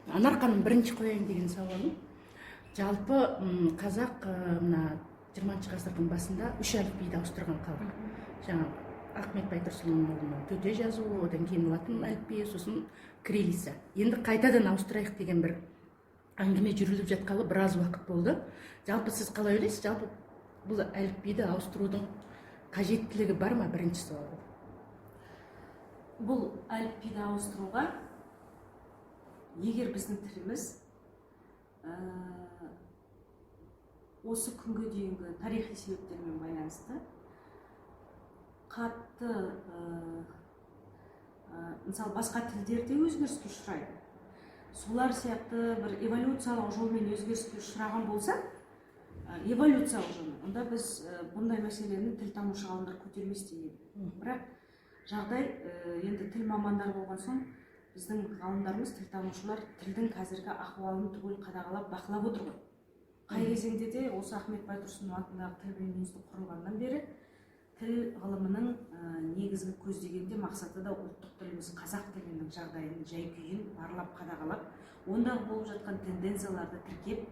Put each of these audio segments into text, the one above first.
Анар ханым, бірінші қояйын деген сауалым: жалпы қазақ мына 20-ғасырдың басында үш әліпбиді ауыстырған халық. Жаңа Ахмет Байтұрсынұлының төте жазуы, одан кейін латын әліпбиі, сосын кириллица. Енді қайтадан ауыстырайық деген бір әңгіме жүргізіліп жатқалы біраз уақыт болды. Жалпы, сіз қалай ойлайсыз, жалпы бұл әліпбиді ауыстырудың қажеттілігі бар ма? Бірінші сауал. Бұл әліпбиді ауыстыруға, егер біздің тіліміз осы күнге дейінгі тарихи себептермен байланысты қатты мысалы, басқа тілдер де өзгеріске ұшырайды, солар сияқты бір эволюциялық жолмен өзгеріске ұшыраған болса, эволюциялық жолмен, онда біз бұндай мәселені тілтанушы ғалымдар көтермес те еді. Бірақ жағдай енді тіл мамандары болған соң, біздің ғалымдарымыз, тілтанушылар тілдің қазіргі ахуалын түгел қадағалап, бақылап отыр ғой. Қай кезеңде де осы Ахмет Байтұрсынов атындағы тіл білімі институты құрылғаннан бері тіл ғылымының негізгі көздеген де мақсаты да ұлттық тіліміз қазақ тілінің жағдайын, жай күйін барлап, қадағалап, ондағы болып жатқан тенденцияларды тіркеп,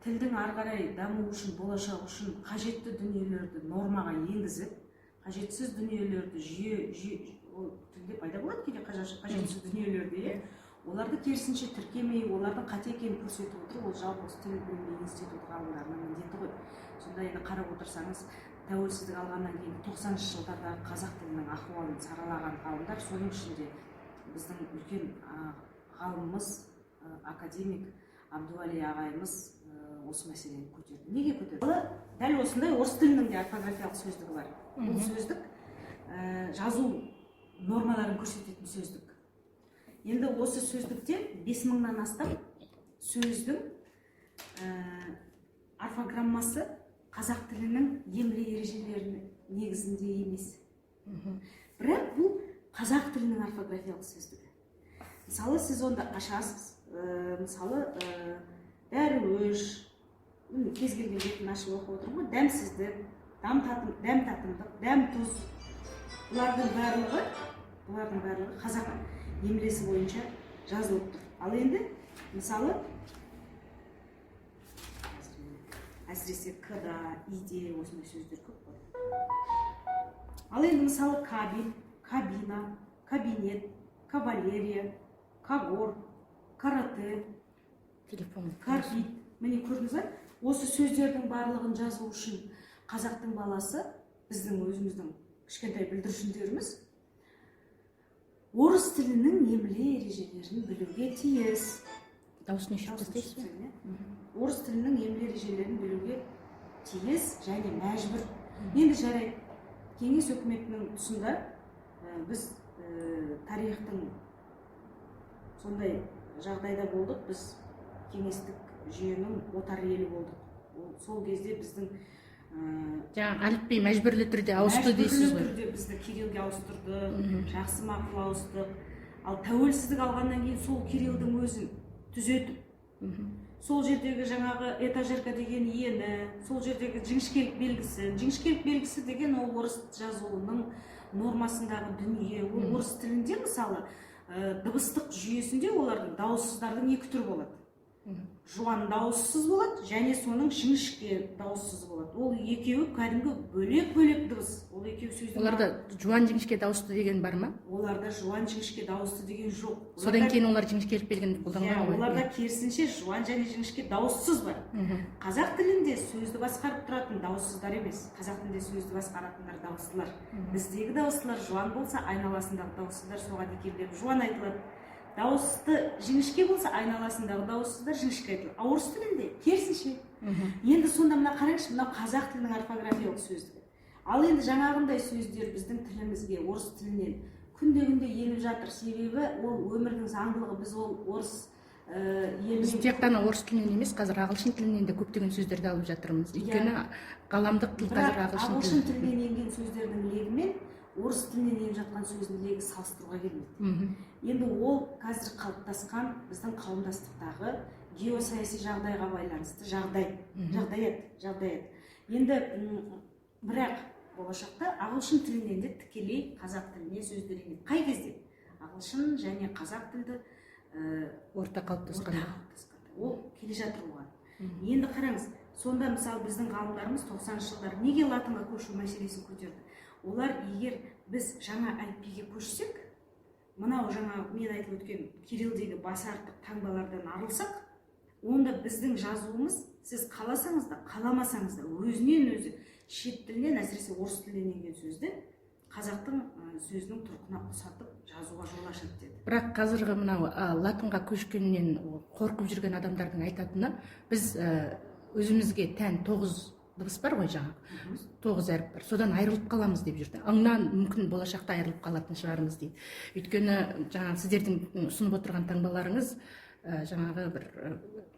тілдің ары қарай дамуы үшін, болашағы үшін қажетті дүниелерді нормаға енгізіп, қажетсіз дүниелерді жүйе, ол тілде пайда болады кейде қажетсіз дүниелерді, иә, оларды керісінше тіркемей, олардың қате екенін көрсетіп отыру, ол жалпы осы тіл білімі институты ғалымдарының міндеті ғой. Сонда енді қарап отырсаңыз, тәуелсіздік алғаннан кейін 90-жылдардағы қазақ тілінің ахуалын саралаған ғалымдар, соның ішінде біздің үлкен ғалымымыз, академик Абдуәли ағайымыз осы мәселені көтерді. Неге көтерді? Мысалы, дәл осындай орыс тілінің де орфографиялық сөздігі бар. Бұл сөздік жазу нормаларын көрсететін сөздік. Енді осы сөздікте 5000-нан астам сөздің орфограммасы қазақ тілінің емле ережелерінің негізінде емес, бірақ бұл қазақ тілінің орфографиялық сөздігі. Мысалы, сіз онда ашасыз, мысалы, дәруіш, кез келген бетін ашып оқып отырмын ғой, дәмсіздік, дәм татым, дәм татымдық, дәм тұз, бұлардың барлығы қазақ емлесі бойынша жазылып тұр. Ал енді, мысалы, қазір әсіресе к да, и де осындай сөздер көп қой. Ал енді, мысалы, кабель, кабина, кабинет, кавалерия, кагор, карате, Телефон. Карбид. Міне, көрдіңіз ба, осы сөздердің барлығын жазу үшін қазақтың баласы, біздің өзіміздің кішкентай бүлдіршіндеріміз орыс тілінің емле ережелерін білуге тиіс. Дауысын өшіріп Дауысын тастайсыз ба? өшіріп тастайын, иә? Орыс тілінің емле ережелерін білуге тиіс және мәжбүр. Енді жарайды, кеңес өкіметінің тұсында біз тарихтың сондай жағдайда болдық, біз кеңестік жүйенің отар елі болдық. Ол сол кезде біздің Жаңағы әліпби мәжбүрлі түрде ауысты мәжбүрлі дейсіз ғой. түрде бізді кириллге ауыстырды. Жақсы, мақұл, ауыстық. Ал тәуелсіздік алғаннан кейін сол кириллдің өзін түзетіп, сол жердегі жаңағы этажерка деген ені, сол жердегі жіңішкелік белгісі, жіңішкелік белгісі деген ол орыс жазуының нормасындағы дүние. Ол орыс тілінде, мысалы, дыбыстық жүйесінде олардың дауыссыздардың екі түрі болады: жуан дауыссыз болады және соның жіңішке дауыссыз болады. Ол екеуі кәдімгі бөлек бөлек дыбыс, ол екеуі сөздің Оларда жуан жіңішке дауысты деген бар ма? Оларда жуан жіңішке дауысты деген жоқ. Содан кейін олар жіңішкелік белгіні Иә, қолданған ғой. Оларда керісінше жуан және жіңішке дауыссыз бар. Қазақ тілінде сөзді басқарып тұратын дауыссыздар емес, қазақ тілінде сөзді басқаратындар дауыстылар. Біздегі дауыстылар жуан болса, айналасындағы дауыссыздар соған икемделіп жуан айтылады. Дауысты жіңішке болса, айналасындағы дауыссыздар жіңішке айтылады. Ал орыс тілінде керісінше. Енді сонда мына қараңызшы, мынау қазақ тілінің орфографиялық сөздігі. Ал енді жаңағындай сөздер біздің тілімізге орыс тілінен күнде күнде еніп жатыр, себебі ол өмірдің заңдылығы. Біз ол орыс елінен Біз тек қана орыс тілінен емес, қазір ағылшын тілінен де көптеген сөздерді алып жатырмыз, өйткені ғаламдық тіл қазір Бірақ ағылшын ағылшын тілі. тілінен енген сөздердің легімен орыс тілінен еніп жатқан сөздің легі салыстыруға келмейді. Енді ол қазір қалыптасқан біздің қауымдастықтағы геосаяси жағдайға байланысты жағдай, жағдаят. Енді бірақ болашақта ағылшын тілінен де тікелей қазақ тіліне сөздер енеді. Қай кезде ағылшын және қазақ тілді Орта орта қалыптасқанда. Қалыптасқанда ол келе жатыр оған. Енді қараңыз, сонда, мысалы, біздің ғалымдарымыз 90-шы жылдары неге латынға көшу мәселесін көтерді? Олар егер біз жаңа әліпбиге көшсек, мынау жаңа мен айтып өткен кириллдегі басы артық таңбалардан арылсақ, онда біздің жазуымыз, сіз қаласаңыз да, қаламасаңыз да, өзінен өзі шет тілінен, әсіресе орыс тілінен енген сөзді қазақтың сөзінің тұрқына ұқсатып жазуға жол ашады деді. Бірақ қазіргі мынау латынға көшкеннен қорқып жүрген адамдардың айтатыны: біз өзімізге тән тоғыз дыбыс бар ғой, жаңағы тоғыз әріп бар, содан айырылып қаламыз деп жүрді. Ыңнан мүмкін болашақта айырылып қалатын шығармыз дейді. Өйткені жаңағы сіздердің ұсынып отырған таңбаларыңыз жаңағы бір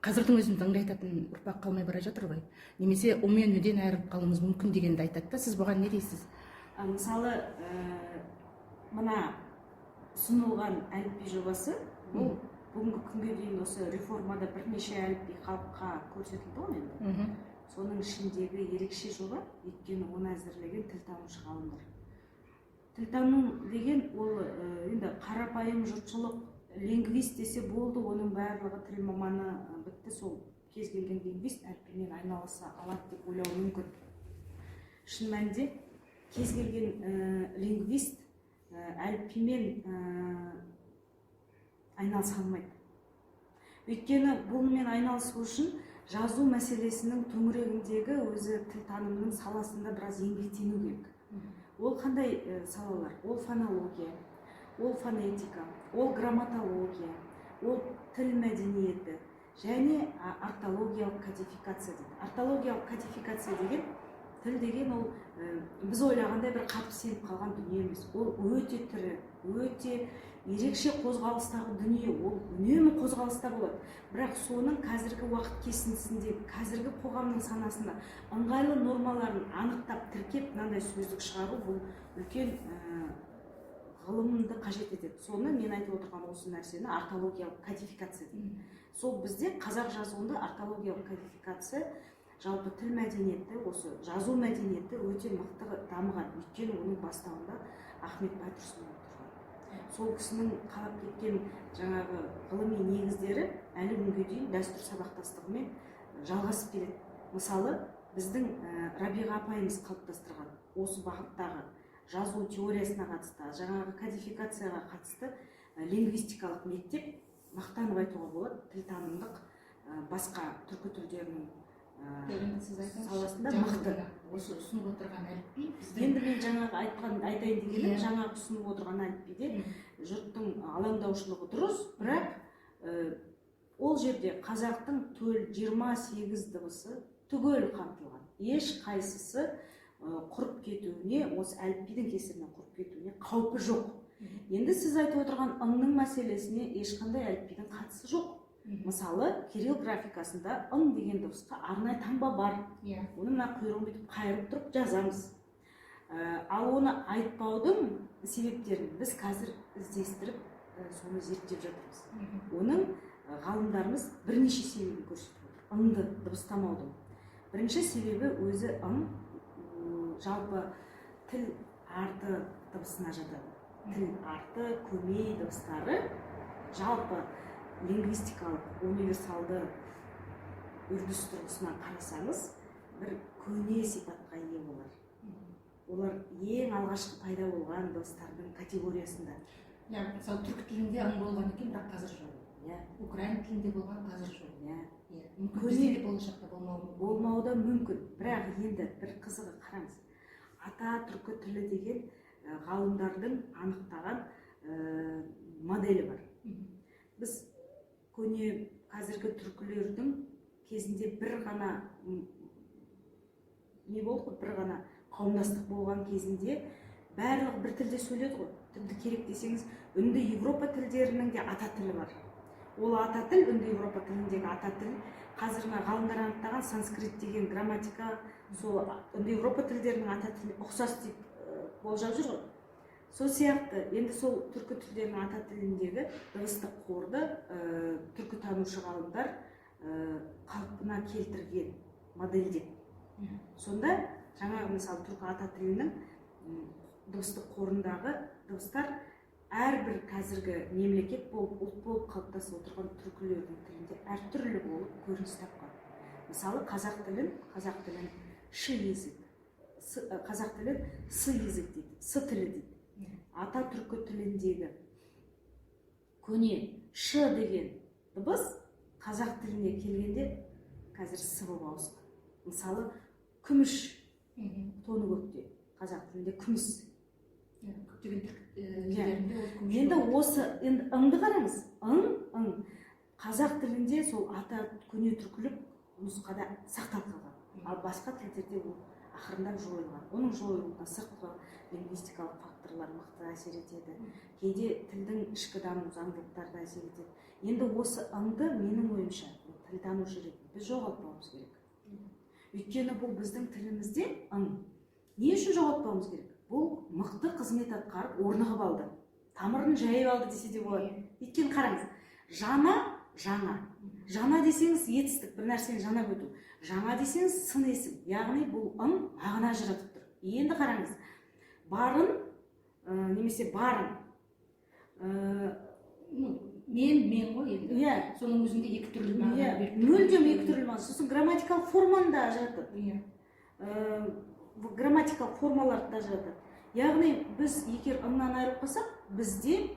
қазірдің өзінде ыңғайтатын ұрпақ қалмай бара жатыр ғой, немесе у мен үден айырылып қалуымыз мүмкін дегенді айтады да. Сіз бұған не дейсіз? Мысалы, мына ұсынылған әліпби жобасы, бұл бүгінгі күнге дейін осы реформада бірнеше әліпби халыққа көрсетілді ғой енді. Соның ішіндегі ерекше жоба, өйткені оны әзірлеген тілтанушы ғалымдар. Тілтану деген ол енді қарапайым жұртшылық лингвист десе болды, оның барлығы тіл маманы, бітті, сол кез келген лингвист әліпбимен айналыса алады деп ойлауы мүмкін. Шын мәнінде кез келген лингвист әліпбимен айналыса алмайды, өйткені бұнымен айналысу үшін жазу мәселесінің төңірегіндегі өзі тілтанымның саласында біраз еңбектену керек. Ол қандай салалар? Ол фонология, ол фонетика, ол грамматология, ол тіл мәдениеті және ортологиялық кодификация дейді. Ортологиялық кодификация деген, тіл деген ол біз ойлағандай бір қатып сеніп қалған дүние емес, ол өте тірі, өте ерекше қозғалыстағы дүние. Ол үнемі қозғалыста болады, бірақ соның қазіргі уақыт кесіндісінде, қазіргі қоғамның санасында ыңғайлы нормаларын анықтап, тіркеп, мынандай сөздік шығару, бұл үлкен ғылымды қажет етеді. Соны мен айтып отырған осы нәрсені ортологиялық кодификация дейді. Сол бізде қазақ жазуында ортологиялық кодификация, жалпы тіл мәдениеті, осы жазу мәдениеті өте мықты дамыған, өйткені оның бастауында Ахмет Байтұрсынұлы тұрған. Сол кісінің қалап кеткен жаңағы ғылыми негіздері әлі күнге дейін дәстүр сабақтастығымен жалғасып келеді. Мысалы, біздің Рабиға апайымыз қалыптастырған осы бағыттағы жазу теориясына қатысты, жаңағы кодификацияға қатысты лингвистикалық мектеп, мақтанып айтуға болады, тілтанымдық басқа түркі тілдерінің Енді сіз айтыңызшы, саласында жаңағы мықты. Осы ұсынып отырған әліпби біздің Енді мен жаңағы айтқан, айтайын дегенім, жаңағы ұсынып отырған әліпбиде жұрттың алаңдаушылығы дұрыс, бірақ ол жерде қазақтың төл 28 дыбысы түгел қамтылған. Ешқайсысы құрып кетуіне, осы әліпбидің кесірінен құрып кетуіне қаупі жоқ. Енді сіз айтып отырған ыңның мәселесіне ешқандай әліпбидің қатысы жоқ. Мысалы, кирилл графикасында ың деген дыбысқа арнайы таңба бар. Оны мына құйрығын бүйтіп қайырып тұрып жазамыз. Ал оны айтпаудың себептерін біз қазір іздестіріп, соны зерттеп жатырмыз. Оның ғалымдарымыз бірнеше себебін көрсетіп отыр ыңды дыбыстамаудың. Бірінші себебі, өзі ың жалпы тіл арты дыбысына жатады. Тіл арты, көмей дыбыстары жалпы лингвистикалық универсалды үрдіс тұрғысынан қарасаңыз, бір көне сипатқа ие. Олар олар ең алғашқы пайда болған дыбыстардың категориясында. Иә, мысалы, түркі тілінде ың болған екен, бірақ қазір жоқ. Украин тілінде болған, қазір жоқ. Иә, мүмкін, бізде де болашақта болмауы мүмкін. Болмауы да мүмкін. Бірақ енді бір қызығы, қараңыз, ата түркі тілі деген ғалымдардың анықтаған моделі бар. Біз көне, қазіргі түркілердің кезінде бір ғана не болды ғой, бір ғана қауымдастық болған кезінде барлығы бір тілде сөйледі ғой. Тіпті керек десеңіз, үнді Европа тілдерінің де ата тілі бар. Ол ата тіл, үнді Европа тіліндегі ата тіл, қазір мына ғалымдар анықтаған санскрит деген грамматика сол үнді Европа тілдерінің ата тіліне ұқсас деп болжап жүр ғой. Сол сияқты енді сол түркі тілдерінің ата тіліндегі дыбыстық қорды түркітанушы ғалымдар қалпына келтірген, модельдеп. Сонда жаңағы, мысалы, түркі ата тілінің дыбыстық қорындағы дыбыстар Әрбір қазіргі мемлекет болып, ұлт болып қалыптасып отырған түркілердің тілінде әртүрлі болып көрініс тапқан. Мысалы, қазақ тілін ш язык, қазақ тілін с язык дейді, с тілі дейді. Ата түркі тіліндегі көне ш деген дыбыс қазақ тіліне келгенде қазір с болып ауысқан. Мысалы, күміш, тоны көкте, қазақ тілінде күміс. Иә, көптеген түрік тілдерінде ол күміс Енді болады. осы енді ыңды қараңыз, ың, ың қазақ тілінде сол ата көне түркілік нұсқада сақталып қалған, ал басқа тілдерде ол ақырындап жойылған. Оның жойылуына сыртқы лингвистикалық факторлар мықты әсер етеді, кейде тілдің ішкі даму заңдылықтары да әсер етеді. Енді осы ыңды, менің ойымша, тілтанушы ретінде біз жоғалтпауымыз керек, өйткені бұл біздің тілімізде ың. Не үшін жоғалтпауымыз керек? Бұл мықты қызмет атқарып, орнығып алды, тамырын жайып алды десе де болады. Өйткені қараңыз: жана, жаңа. Жана десеңіз, етістік, бір нәрсені жанап өту. Жаңа десеңіз, сын есім, яғни бұл ың мағына ажыратып тұр. Енді қараңыз, барын немесе барың Ну, мен ғой енді. Соның өзінде екі түрлі мағына беріп тұр. Мүлдем екі түрлі мағына. Сосын грамматикалық форманы да ажыратады. Грамматикалық формаларды да ажыратады. Яғни біз егер ыңнан айырылып қалсақ, бізде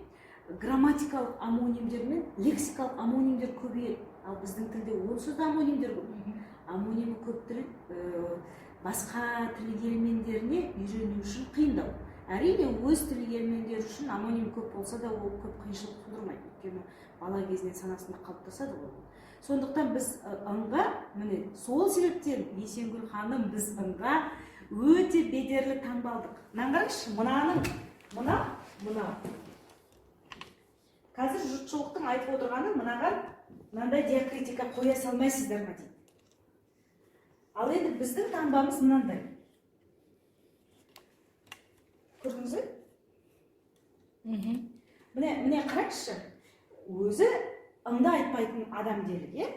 грамматикалық омонимдер мен лексикалық омонимдер көбейеді. Ал біздің тілде онсыз да омонимдер көп. Омонимі көп тіл басқа тіл елмендеріне үйрену үшін қиындау. Әрине, өз тіл елмендері үшін омоним көп болса да, ол көп қиыншылық тудырмайды, өйткені бала кезінен санасында қалыптасады ғой. Сондықтан біз ыңға, міне, сол себептен, Есенгүл ханым, біз ыңға өте бедерлі таңба алдық. Мынаны қараңызшы, мынаның, мына, мынау. Қазір жұртшылықтың айтып отырғаны: мынаған мынандай диакритика қоя салмайсыздар ма дейді. Ал енді біздің таңбамыз мынандай, көрдіңіз бе? Міне, міне, қараңызшы, өзі ыңды айтпайтын адам делік, иә?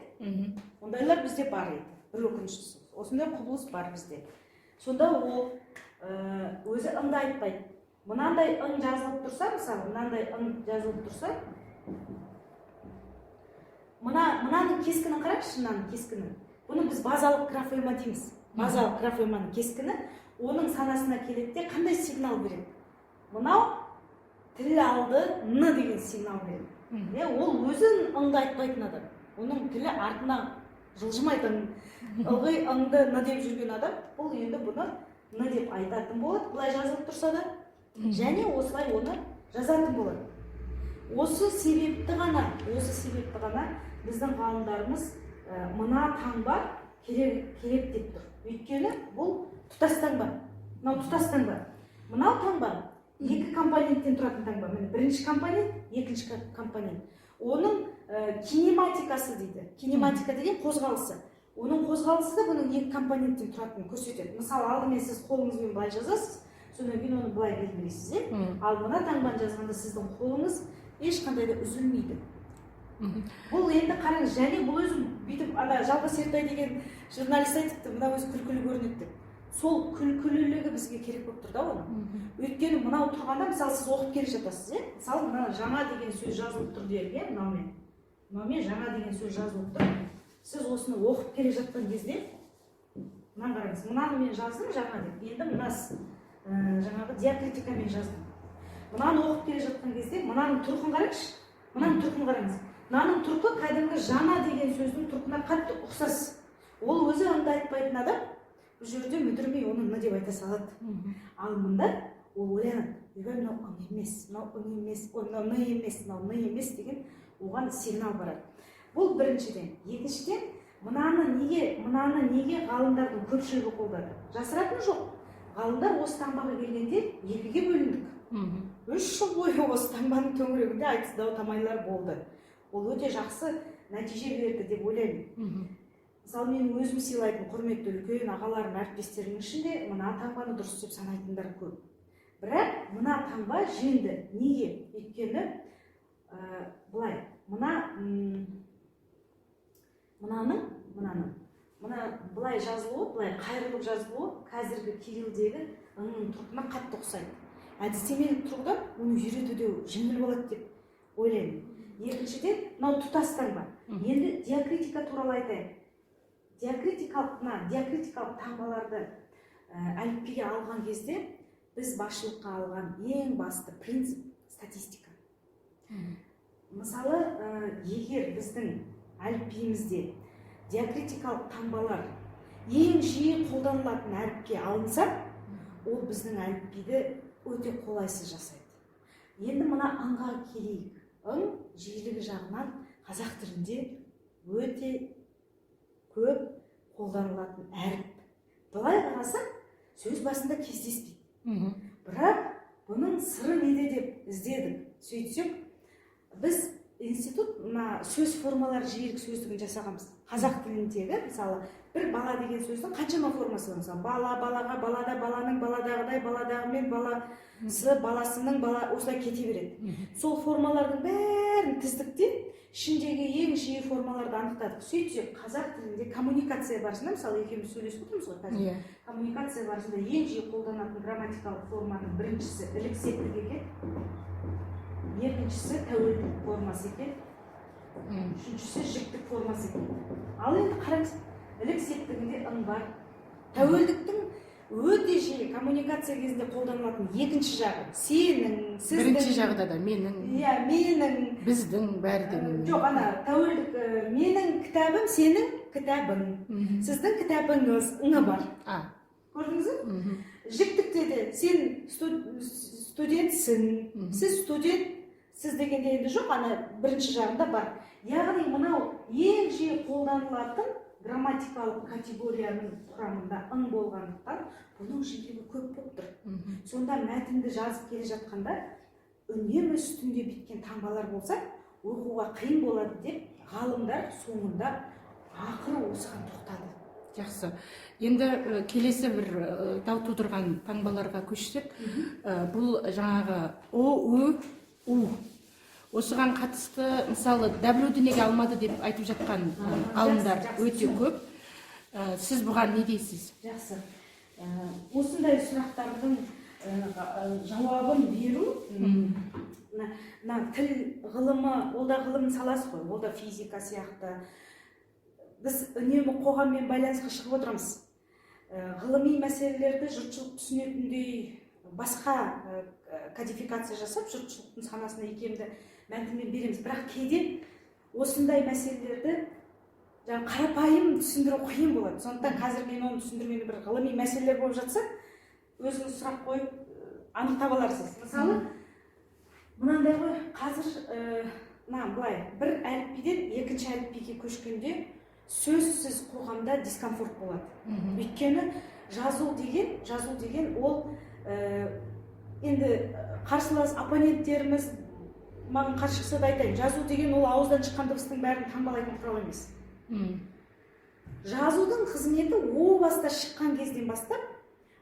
Ондайлар бізде бар еді. Бір өкініштісі, осындай құбылыс бар бізде. Сонда ол өзі ыңды айтпайды. Мынандай ың жазылып тұрса, мысалы, мынандай ың жазылып тұрса, мынаның кескінін қараңызшы, мынаның кескінін. Бұны біз базалық графема дейміз. Базалық графеманың кескіні оның санасына келеді де, қандай сигнал береді? Мынау тіл алды н деген сигнал береді. Иә, ол өзі ыңды айтпайтын адам, оның тілі артына жылжымайтын, ылғи ыңды н деп жүрген адам. Бұл енді бұны н деп айтатын болады, былай жазылып тұрса да, және осылай оны жазатын болады. Осы себепті ғана біздің ғалымдарымыз мына таңба керек, керек деп тұр, өйткені бұл тұтас таңба. Мынау тұтас таңба. Мынау таңба екі компоненттен тұратын таңба. Міне, бірінші компонент, екінші компонент. Оның кинематикасы дейді. Кинематика деген қозғалысы. Оның қозғалысы да бұның екі компоненттен тұратынын көрсетеді. Мысалы, алдымен сіз қолыңызбен былай жазасыз, содан кейін оны былай белгілейсіз, иә. Ал мына таңбаны жазғанда сіздің қолыңыз ешқандай да үзілмейді. Бұл енді қараңыз, және бұл өзі бүйтіп, ана Жалғас Ертай деген журналист айтыпты, мына өзі күлкілі көрінеді деп. Сол күлкілілігі бізге керек болып тұр да оның. Өйткені мынау тұрғанда, мысалы, сіз оқып келе жатасыз, иә, мысалы, мына жаңа деген сөз жазылып тұр делік, иә, мынаумен жаңа деген сөз жазылып тұр. Сіз осыны оқып келе жатқан кезде мынаны қараңыз. Мынаны мен жаздым жаңа деп, енді мына жаңағы диакритикамен жаздым. Мынаны оқып келе жатқан кезде мынаның тұрқын қараңызшы, мынаның тұрқын қараңыз. Мынаның тұрқы кәдімгі жана деген сөздің тұрқына қатты ұқсас. Ол өзі ыңды айтпайтын адам бұл жерде мүдірмей оны н деп айта салады. Ал мында ол ойланады: ойбай, мынау ың емес, мынау ың емес, ой, мынау н емес, мынау н емес деген оған сигнал барады. Бұл біріншіден. Екіншіден, мынаны неге ғалымдардың көпшілігі қолдады? Жасыратыны жоқ, ғалымдар осы таңбаға келгенде екіге бөліндік. 3 жыл бойы осы таңбаның төңірегінде айтыс, дау тамайлар болды. Ол өте жақсы нәтиже берді деп ойлаймын. Мысалы, менің өзім сыйлайтын құрметті үлкен ағаларым, әріптестерімнің ішінде мына таңбаны дұрыс деп санайтындар көп. Бірақ мына таңба жеңді. Неге? Өйткені былай, мына мынаның мына былай жазылуы, былай қайырылып жазылуы қазіргі кириллдегі ыңның тұрқына қатты ұқсайды. Әдістемелік тұрғыдан оны үйрету де жеңіл болады деп ойлаймын. Екіншіден, мынау тұтас таңба. Енді диакритика туралы айтайын. Диакритикалық, мына диакритикалық таңбаларды әліпбиге алған кезде біз басшылыққа алған ең басты принцип — статистика. Мысалы, егер біздің әліпбиімізде диакритикалық таңбалар ең жиі қолданылатын әріпке алынса, ол біздің әліпбиді өте қолайсыз жасайды. Енді мына ыңға келейік. Ың жиілігі жағынан қазақ тілінде өте көп қолданылатын әріп. Былай қарасақ, сөз басында кездеспейді. Бірақ бұның сыры неде деп іздедік. Сөйтсек, біз институт мына сөз формалары жиілік сөздігін жасағанбыз. Қазақ тіліндегі, мысалы, бір бала деген сөздің қаншама формасы бар. Мысалы, бала, балаға, балада, баланың, баладағыдай, баладағымен, баласы, баласының, бала, осылай кете береді. Сол формалардың бәрін тіздік те, ішіндегі ең жиі формаларды анықтадық. Сөйтсек, қазақ тілінде коммуникация барысында, мысалы, екеуміз сөйлесіп отырмыз ғой қазір, коммуникация барысында ең жиі қолданатын грамматикалық форманың біріншісі ілік септік екен, екіншісі тәуелділік формасы екен, үшіншісі жіктік формасы екен. Ал енді қараңыз, ілік септігінде ың бар. Тәуелдіктің өте жиі коммуникация кезінде қолданылатын екінші жағы сенің, сіздің. Бірінші жағда да менің. Иә, менің. Біздің, бәрі де менің. Жоқ, ана тәуелдік, менің кітабым, сенің кітабың, сіздің кітабыңыз, ыңы бар. Көрдіңіз бе? Жіктікте де сен студентсің, сіз студент, сіз дегенде енді жоқ, ана бірінші жағында бар. Яғни мынау ең жиі қолданылатын грамматикалық категорияның құрамында ың болғандықтан, бұның жиілігі көп болып тұр. Сонда мәтінді жазып келе жатқанда үнемі үстінде біткен таңбалар болса, оқуға қиын болады деп ғалымдар соңында ақыры осыған тоқтады. Жақсы. Енді келесі бір дау тудырған таңбаларға көшсек, бұл жаңағы о, ү, у. Осыған қатысты, мысалы, W-ді неге алмады деп айтып жатқан ғалымдар Жақсы, өте түсінікті. көп. Сіз бұған не дейсіз? Жақсы. Осындай сұрақтардың жауабын беру мына тіл ғылымы, ол да ғылым саласы ғой, ол да физика сияқты. Біз үнемі қоғаммен байланысқа шығып отырамыз. Ғылыми мәселелерді жұртшылық түсінетіндей басқа кодификация жасап, жұртшылықтың санасына икемді мәтінмен береміз. Бірақ кейде осындай мәселелерді жаңағы қарапайым түсіндіру қиын болады. Сондықтан қазір мен оны түсіндіргенде бір ғылыми мәселелер болып жатса, өзіңіз сұрақ қойып, анықтап аларсыз. Мысалы, мынандай ғой, қазір мына былай бір әліпбиден екінші әліпбиге көшкенде сөзсіз қоғамда дискомфорт болады. Өйткені жазу деген ол енді қарсылас оппоненттеріміз маған қарсы шықса да айтайын: жазу деген ол ауыздан шыққан дыбыстың бәрін таңбалайтын құрал емес. Жазудың қызметі о баста шыққан кезден бастап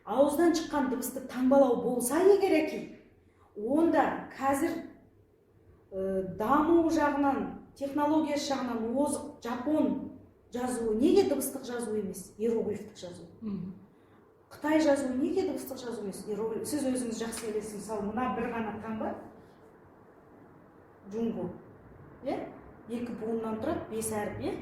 ауыздан шыққан дыбысты таңбалау болса егер әкей, онда қазір даму жағынан, технологиясы жағынан озық жапон жазуы неге дыбыстық жазу емес, иероглифтік жазу? Қытай жазуы неге дыбыстық жазу емес, иероглиф? Сіз өзіңіз жақсы білесіз, мысалы, мына бір ғана таңба джунго, иә, екі буыннан тұрады, бес әріп, иә.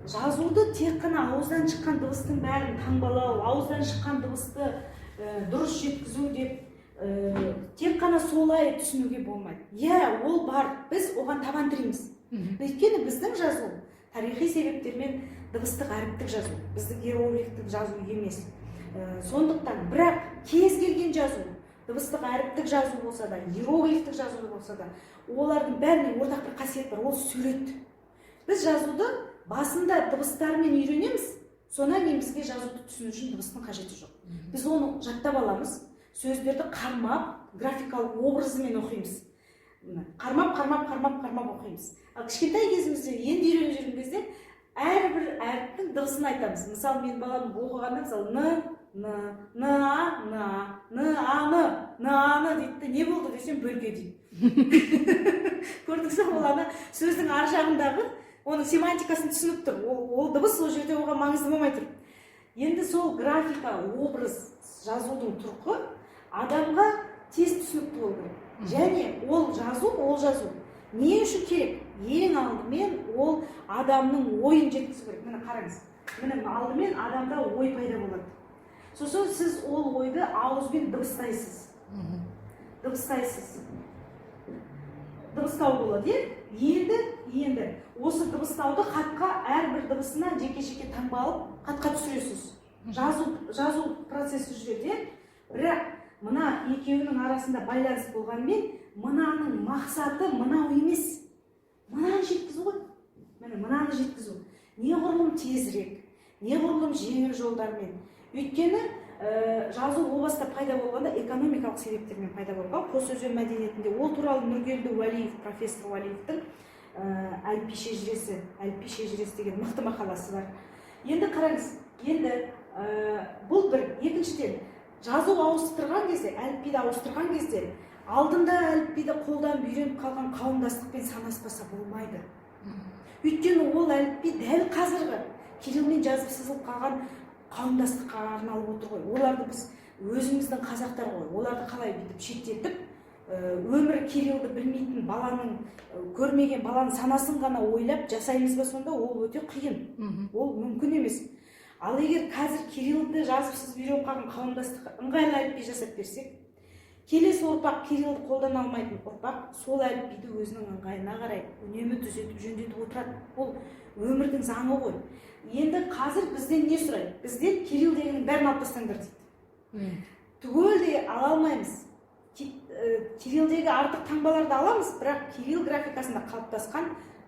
Жазуды тек қана ауыздан шыққан дыбыстың бәрін таңбалау, ауыздан шыққан дыбысты дұрыс жеткізу деп тек қана солай түсінуге болмайды. Иә, ол бар, біз оған табан тірейтінбіз. Өйткені біздің жазу тарихи себептермен дыбыстық әріптік жазу, біздің иероглифтік жазу емес. Сондықтан бірақ кез келген жазу, дыбыстық әріптік жазу болса да, иероглифтік жазу болса да, олардың бәріне ортақ бір қасиет бар, ол сурет. Біз жазуды басында дыбыстармен үйренеміз, содан кейін бізге жазуды түсіну үшін дыбыстың қажеті жоқ. Біз оны жаттап аламыз, сөздерді қармап, графикалық образымен оқимыз. Мына, қармап, қармап, қармап, қармап оқимыз. Ал кішкентай кезімізде, енді үйреніп жүрген кезде әрбір әріптің дыбысын айтамыз. Мысалы, менің балам оқығанда, мысалы, н, н, н, а, н, а, н, а, н, н, а, н дейді де, не болды десем, бөлке дейді. Көрдіңіз бе, ол ана сөздің ар жағындағы оның семантикасын түсініп тұр. Ол дыбыс ол жерде оған маңызды болмай тұр. Енді сол графика, образ, жазудың тұрқы Адамға тез түсінікті болу керек. Және ол жазу не үшін керек? Ең алдымен ол адамның ойын жеткізу керек. Міне, қараңыз, міне, алдымен адамда ой пайда болады, сосын сіз ол ойды ауызбен дыбыстайсыз. Дыбыстайсыз, дыбыстау болады, иә. Енді осы дыбыстауды хатқа, әрбір дыбысына жеке жеке таңба алып, хатқа түсіресіз. Жазу процесі жүреді, иә. Бірақ мына екеуінің арасында байланыс болғанымен, мынаның мақсаты мынау емес, мынаны жеткізу ғой. Міне, мынаны жеткізу неғұрлым тезірек, неғұрлым жеңіл жолдармен. Өйткені жазу о баста пайда болғанда экономикалық себептермен пайда болған Қос Өзен мәдениетінде. Ол туралы Нұргелді Уәлиев, профессор Уәлиевтің Әліпби шежіресі деген мықты мақаласы бар. Енді қараңыз, енді бұл бір. Екіншіден, жазу ауыстырған кезде, әліпбиді ауыстырған кезде алдында әліпбиді қолданып үйреніп қалған қауымдастықпен санаспаса болмайды. Өйткені ол әліпби дәл қазіргі кириллмен жазып сызылып қалған қауымдастыққа арналып отыр ғой. Оларды, біз өзіміздің қазақтар ғой, оларды қалай бүйтіп шеттетіп, өмірі кириллді білмейтін баланың, көрмеген баланың санасын ғана ойлап жасаймыз ба сонда? Ол өте қиын, ол мүмкін емес. Ал егер қазір кириллді жазып сызып үйреніп қалған қауымдастыққа ыңғайлы әліпби жасап берсек, келесі ұрпақ, кириллді қолдана алмайтын ұрпақ сол әліпбиді өзінің ыңғайына қарай үнемі түзетіп, жөндетіп отырады. Ол өмірдің заңы ғой. Енді қазір бізден не сұрайды? Бізден кирилл дегеннің бәрін алып тастаңдар дейді. Түгелдей ала алмаймыз. Кириллдегі артық таңбаларды аламыз, бірақ кирилл графикасында қалыптасқан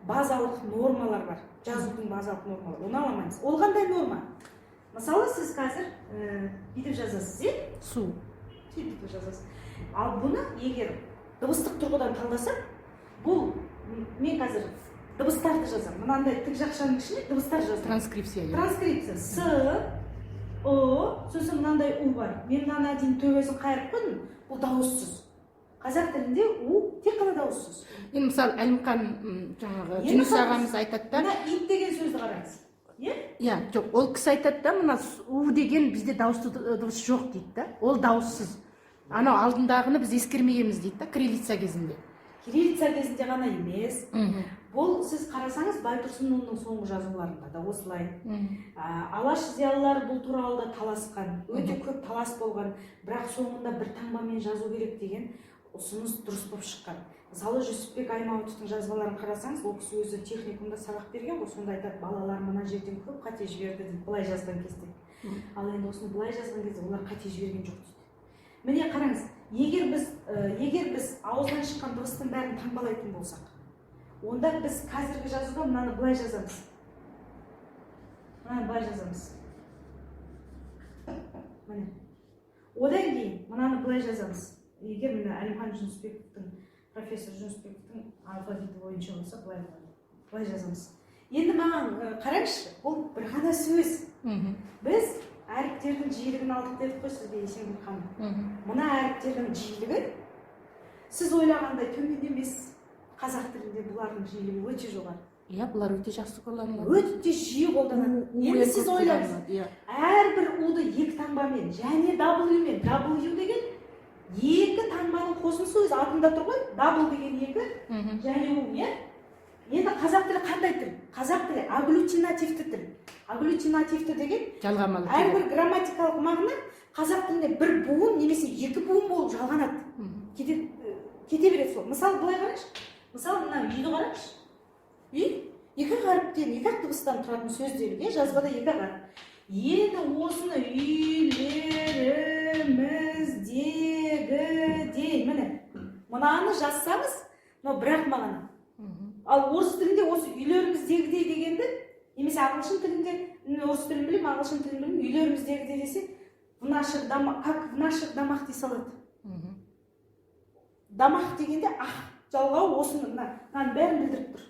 базалық нормалар бар, жазудың базалық нормалары, оны ала алмаймыз. Ол қандай норма? Мысалы, сіз қазір бүйтіп жазасыз, иә? Су. Сөйтіп жазасыз. Ал бұны егер дыбыстық тұрғыдан талдасақ, бұл мен қазір дыбыстарды жазамын, мынандай тік жақшаның ішіне дыбыстар жазамын. Транскрипция, иә. Транскрипция: с, ұ, сосын мынандай у бар. Мен мынаны әдейі төбесін қайырып қойдым. Бұл дауыссыз. Қазақ тілінде у тек қана дауыссыз. Енді, мысалы, Әлімқан, жаңағы Енді Жүніс қараңыз. ағамыз айтады да. Мына ит деген сөзді қараңыз, иә. Иә, жоқ, ол кісі айтады да, мына у деген бізде дауысты дыбыс жоқ дейді да, ол дауыссыз. Анау алдындағыны біз ескермегенбіз дейді да кириллица кезінде. Кириллица кезінде ғана емес. Бұл, сіз қарасаңыз, Байтұрсынұлының соңғы жазуларында да осылай. Алаш зиялылары бұл туралы да таласқан, өте көп талас болған, бірақ соңында бір таңбамен жазу керек деген ұсыныс дұрыс болып шыққан. Мысалы, Жүсіпбек Аймауытовтың жазбаларын қарасаңыз, ол кісі өзі техникумда сабақ берген ғой, сонда айтады: балалар мына жерден көп қате жіберді дейді былай жазған кезде. Ал енді осыны былай жазған кезде олар қате жіберген жоқ дейді. Міне, қараңыз, егер біз ауыздан шыққан дыбыстың бәрін таңбалайтын болсақ, онда біз қазіргі жазуда мынаны былай жазамыз, мынаны былай жазамыз, міне. Одан кейін мынаны былай жазамыз. Егер, міне, Әлімхан Жүнісбековтің, профессор Жүнісбековтің алфавиті бойынша болса, былай болады, былай жазамыз. Енді маған қараңызшы, бұл бір ғана сөз. Біз әріптердің жиілігін алдық дедік қой сізге, Есенгүл ханым. Мына әріптердің жиілігі сіз ойлағандай төмен емес. Қазақ тілінде бұлардың жиілігі өте жоғары. Иә, бұлар өте жақсы қолданылады. Өте жиі қолданады. У, Енді у сіз көп ойлаңыз, қолданылады, иә. Әрбір уды екі таңбамен және W мен. W деген екі таңбаның қосындысы, өзі атында тұр ғой, double деген екі және у, иә. Енді қазақ тілі қандай тіл? Қазақ тілі агглютинативті тіл. Агглютинативті деген Жалғамалы. Әрбір грамматикалық мағына қазақ тілінде бір буын немесе екі буын болып жалғанады, кете береді сол. Мысалы, былай қараңызшы, мысалы, мына үйді қараңызшы. Үй екі ақ әріптен, екі ақ дыбыстан тұратын сөз делік, иә, жазбада екі ақ әріп. Енді осыны үйлеріміздегідей, міне, мынаны жазсаңыз, мынау бір ақ мағына. Ал орыс тілінде осы үйлеріміздегідей дегенді немесе ағылшын тілінде, мен орыс тілін білемін, ағылшын тілін білемін, үйлеріміздегідей десе, в наших домах, как в наших домах дей салады. Домах дегенде ах жалғау осыны, мынаның бәрін білдіріп тұр.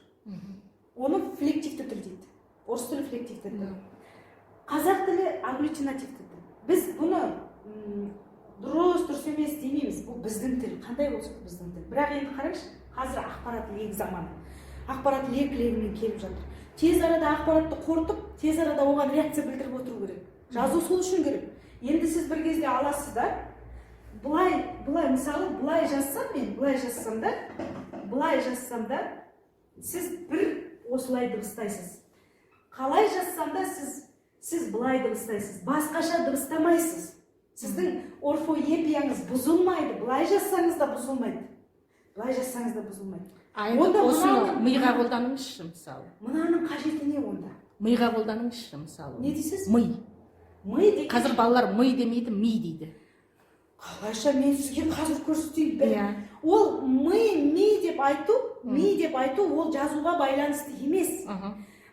Оны флективті тіл дейді. Орыс тілі флективті тіл, қазақ тілі агглютинативті тіл. Біз бұны дұрыс, дұрыс емес демейміз, бұл біздің тіл, қандай болса да біздің тіл. Бірақ енді қараңызшы, қазір ақпарат легі заманы, ақпарат лек легімен келіп жатыр. Тез арада ақпаратты қорытып, тез арада оған реакция білдіріп отыру керек. Жазу сол үшін керек. Енді сіз бір кезде аласыз да, Былай, былай, мысалы, былай жазсам, мен былай жазсам да, былай жазсам да, сіз бір осылай дыбыстайсыз. Қалай жазсам да, сіз былай дыбыстайсыз, басқаша дыбыстамайсыз. Сіздің орфоэпияңыз бұзылмайды. Былай жазсаңыз да бұзылмайды, былай жазсаңыз да бұзылмайды. А енді Онда осыны миға қолданыңызшы, мысалы. Мынаның қажеті не онда? Миға қолданыңызшы, мысалы. Не дейсіз? Ми. Ми деген. Қазір балалар ми демейді, ми дейді. Қалайша? Мен сізге қазір көрсетейін. Ол мы, ми деп айту, ми деп айту, ол жазуға байланысты емес.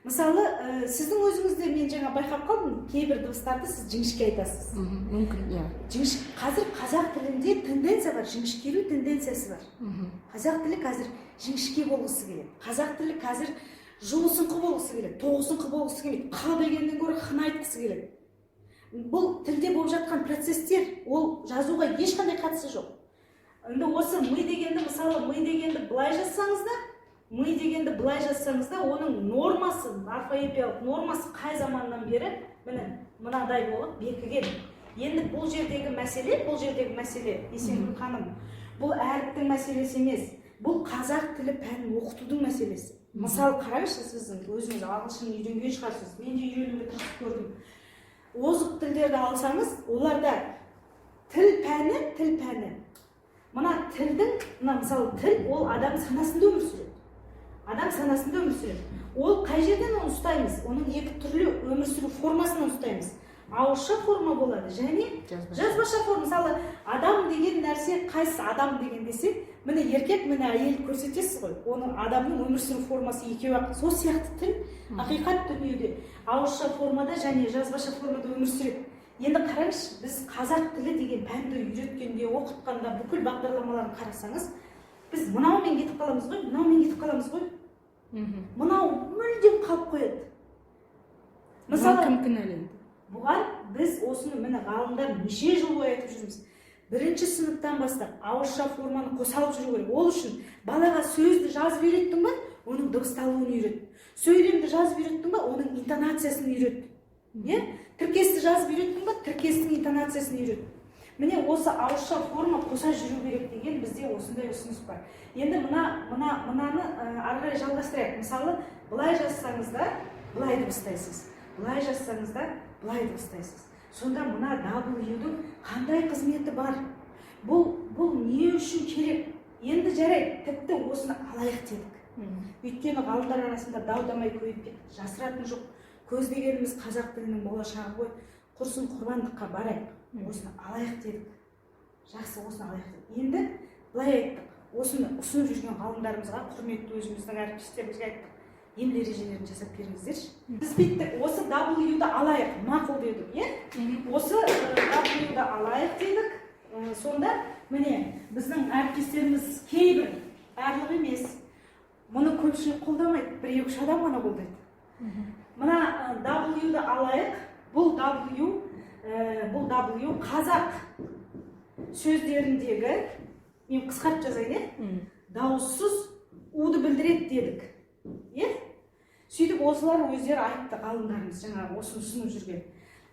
Мысалы, сіздің өзіңізде мен жаңа байқап қалдым, кейбір дыбыстарды сіз жіңішке айтасыз. Мүмкін, иә. Қазір қазақ тілінде тенденция бар, жіңішкеру тенденциясы бар. Қазақ тілі қазір жіңішке болғысы келеді. Қазақ тілі қазір жуысыңқы болғысы келеді, тоғысыңқы болғысы келмейді. Қ дегеннен гөрі х айтқысы келеді. Бұл тілде болып жатқан процесстер, ол жазуға ешқандай қатысы жоқ. Енді осы мы дегенді, мысалы, мы дегенді былай жазсаңыз да, мы дегенді былай жазсаңыз да, оның нормасы, орфоэпиялық нормасы қай заманнан бері, міне, мынадай болып бекіген. Енді бұл жердегі мәселе, Есенгүл ханым, бұл әріптің мәселесі емес, бұл қазақ тілі пәнін оқытудың мәселесі. Мысалы, қараңызшы, сіздің өзіңіз ағылшын үйренген шығарсыз, мен де үйренуге тырысып көрдім. Озық тілдерді алсаңыз, оларда тіл пәні мына тілдің, мына, мысалы, тіл ол адам санасында өмір сүреді, адам санасында өмір сүреді. Ол қай жерден оны ұстаймыз? Оның екі түрлі өмір сүру формасынан ұстаймыз. Ауызша форма болады және Жазбаша. жазбаша форма. Мысалы, адам деген нәрсе қайсысы? Адам деген десе, міне, еркек, міне, әйел көрсетесіз ғой. Оның, адамның өмір сүру формасы екеуі ақ. Сол сияқты тіл ақиқат дүниеде ауызша формада және жазбаша формада өмір сүреді. Енді қараңызшы, біз қазақ тілі деген пәнді үйреткенде, оқытқанда, бүкіл бағдарламаларын қарасаңыз, біз мынаумен кетіп қаламыз ғой, мынаумен кетіп қаламыз ғой. Мынау мүлдем қалып қояды. Мысалы, Мысалы, кім кінәлі енді? Бұған біз осыны, міне, ғалымдар неше жыл бойы айтып жүрміз: бірінші сыныптан бастап ауызша форманы қоса алып жүру керек. Ол үшін балаға сөзді жазып үйреттің ба, оның дыбысталуын үйрет. Сөйлемді жазып үйреттің ба, оның интонациясын үйрет, иә. Тіркесті жазып үйреттің ба, тіркестің интонациясын үйрет. Міне, осы ауызша форма қоса жүру керек деген бізде осындай ұсыныс бар. Енді мынаны ары қарай жалғастырайық. Мысалы, былай жазсаңыз да, былай дыбыстайсыз, былай жазсаңыз да, былай дыбыстайсыз. Сонда мына W-дің қандай қызметі бар? Бұл не үшін керек? Енді жарайды, тіпті осыны алайық дедік. Өйткені ғалымдар арасында дау дамай көбейіп кетті. Жасыратын жоқ, көздегеніміз қазақ тілінің болашағы ғой. Құрсын, құрбандыққа барайық, осыны алайық дедік. Жақсы, осыны алайық дедік. Енді былай айттық: осыны ұсынып жүрген ғалымдарымызға, құрметті өзіміздің әріптестерімізге айттық: емле ережелерін жасап беріңіздерші. Біз бүйттік: осы W-ді алайық, мақұл дедік, иә. Осы W-ді алайық дедік. Сонда, міне, біздің әріптестеріміз кейбір, барлығы емес, мұны көпшілік қолдамайды, бір екі үш адам ғана қолдайды. Мына W-ді алайық. Бұл W қазақ сөздеріндегі, мен қысқартып жазайын, иә, дауыссыз уды білдіреді дедік, иә. Сөйтіп осылар өздері айтты, ғалымдарымыз, жаңағы осыны ұсынып жүрген: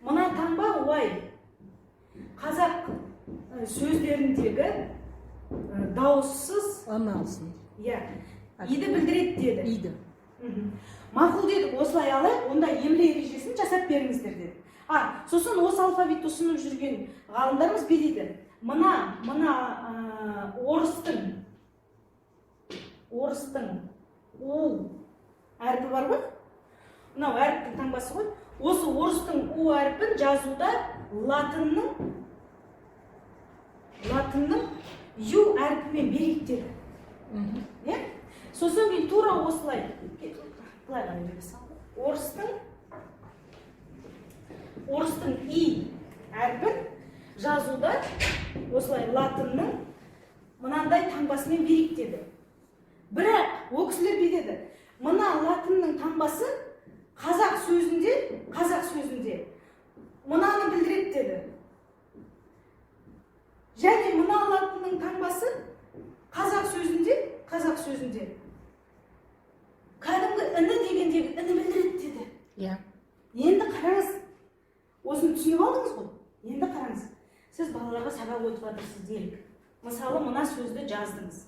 мына таңба Y қазақ сөздеріндегі дауыссыз Аны алсын. Иә, иді білдіреді деді. Иді. Мақұл дедік, осылай алайық, онда емле ережесін жасап беріңіздер дедік. А сосын осы алфавитті ұсынып жүрген ғалымдарымыз бүй дейді: мына орыстың у әрпі бар ғой, мынау әріптің таңбасы ғой. Осы орыстың у әрпін жазуда латынның ю әрпімен берейік деді. Иә, сосын кейін тура осылай, былай қарай бере салды. Орыстың и әрпін жазуда осылай латынның мынандай таңбасымен берейік деді. Бірақ ол кісілер бүй деді: мына латынның таңбасы қазақ сөзінде мынаны білдіреді деді және мына латынның таңбасы қазақ сөзінде кәдімгі іні дегендегі іні білдіреді деді. Енді қараңыз, осыны түсініп алдыңыз ғой. Енді қараңыз, сіз Сіз балаларға сабақ өтіп жатырсыз делік. Мысалы, мына сөзді жаздыңыз.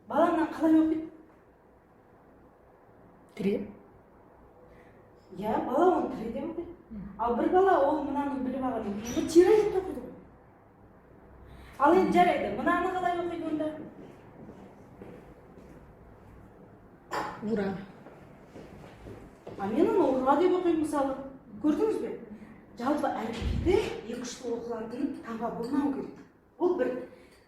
Бала мынаны қалай оқиды? Тіре. Иә, бала оны тіре деп оқиды. Ал бір бала ол мынаны біліп алғаннан кейін оны тире деп те оқиды ғой. Ал енді жарайды, мынаны қалай оқиды онда? Ура. А мен оны ура деп оқимын, мысалы. Көрдіңіз бе? Жалпы әліпбиде екі ұшты оқылатын таңба болмау керек. Бұл бір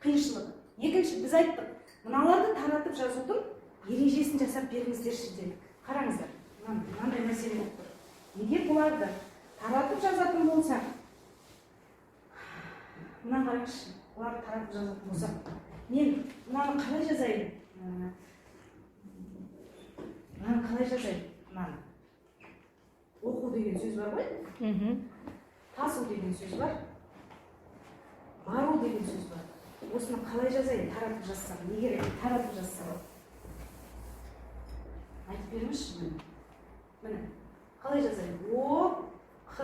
қиыншылық. Екінші, біз айттық, мыналарды таратып жазудың ережесін жасап беріңіздерші дедік. Қараңыздар, мынандай мәселе болып тұр. Егер бұларды таратып жазатын болсақ, мынаны қараңызшы, бұларды таратып жазатын болсақ, мен мынаны қалай жазайын? Мынаны қалай жазайын? Мынаны. Оқу деген сөз бар ғой? Тасу деген сөз бар. Бару деген сөз бар. Осыны қалай жазайын, таратып жазсам, егер таратып жазсам? Айтып беріңізші, міне. Міне, қалай жазайын? О, Қ,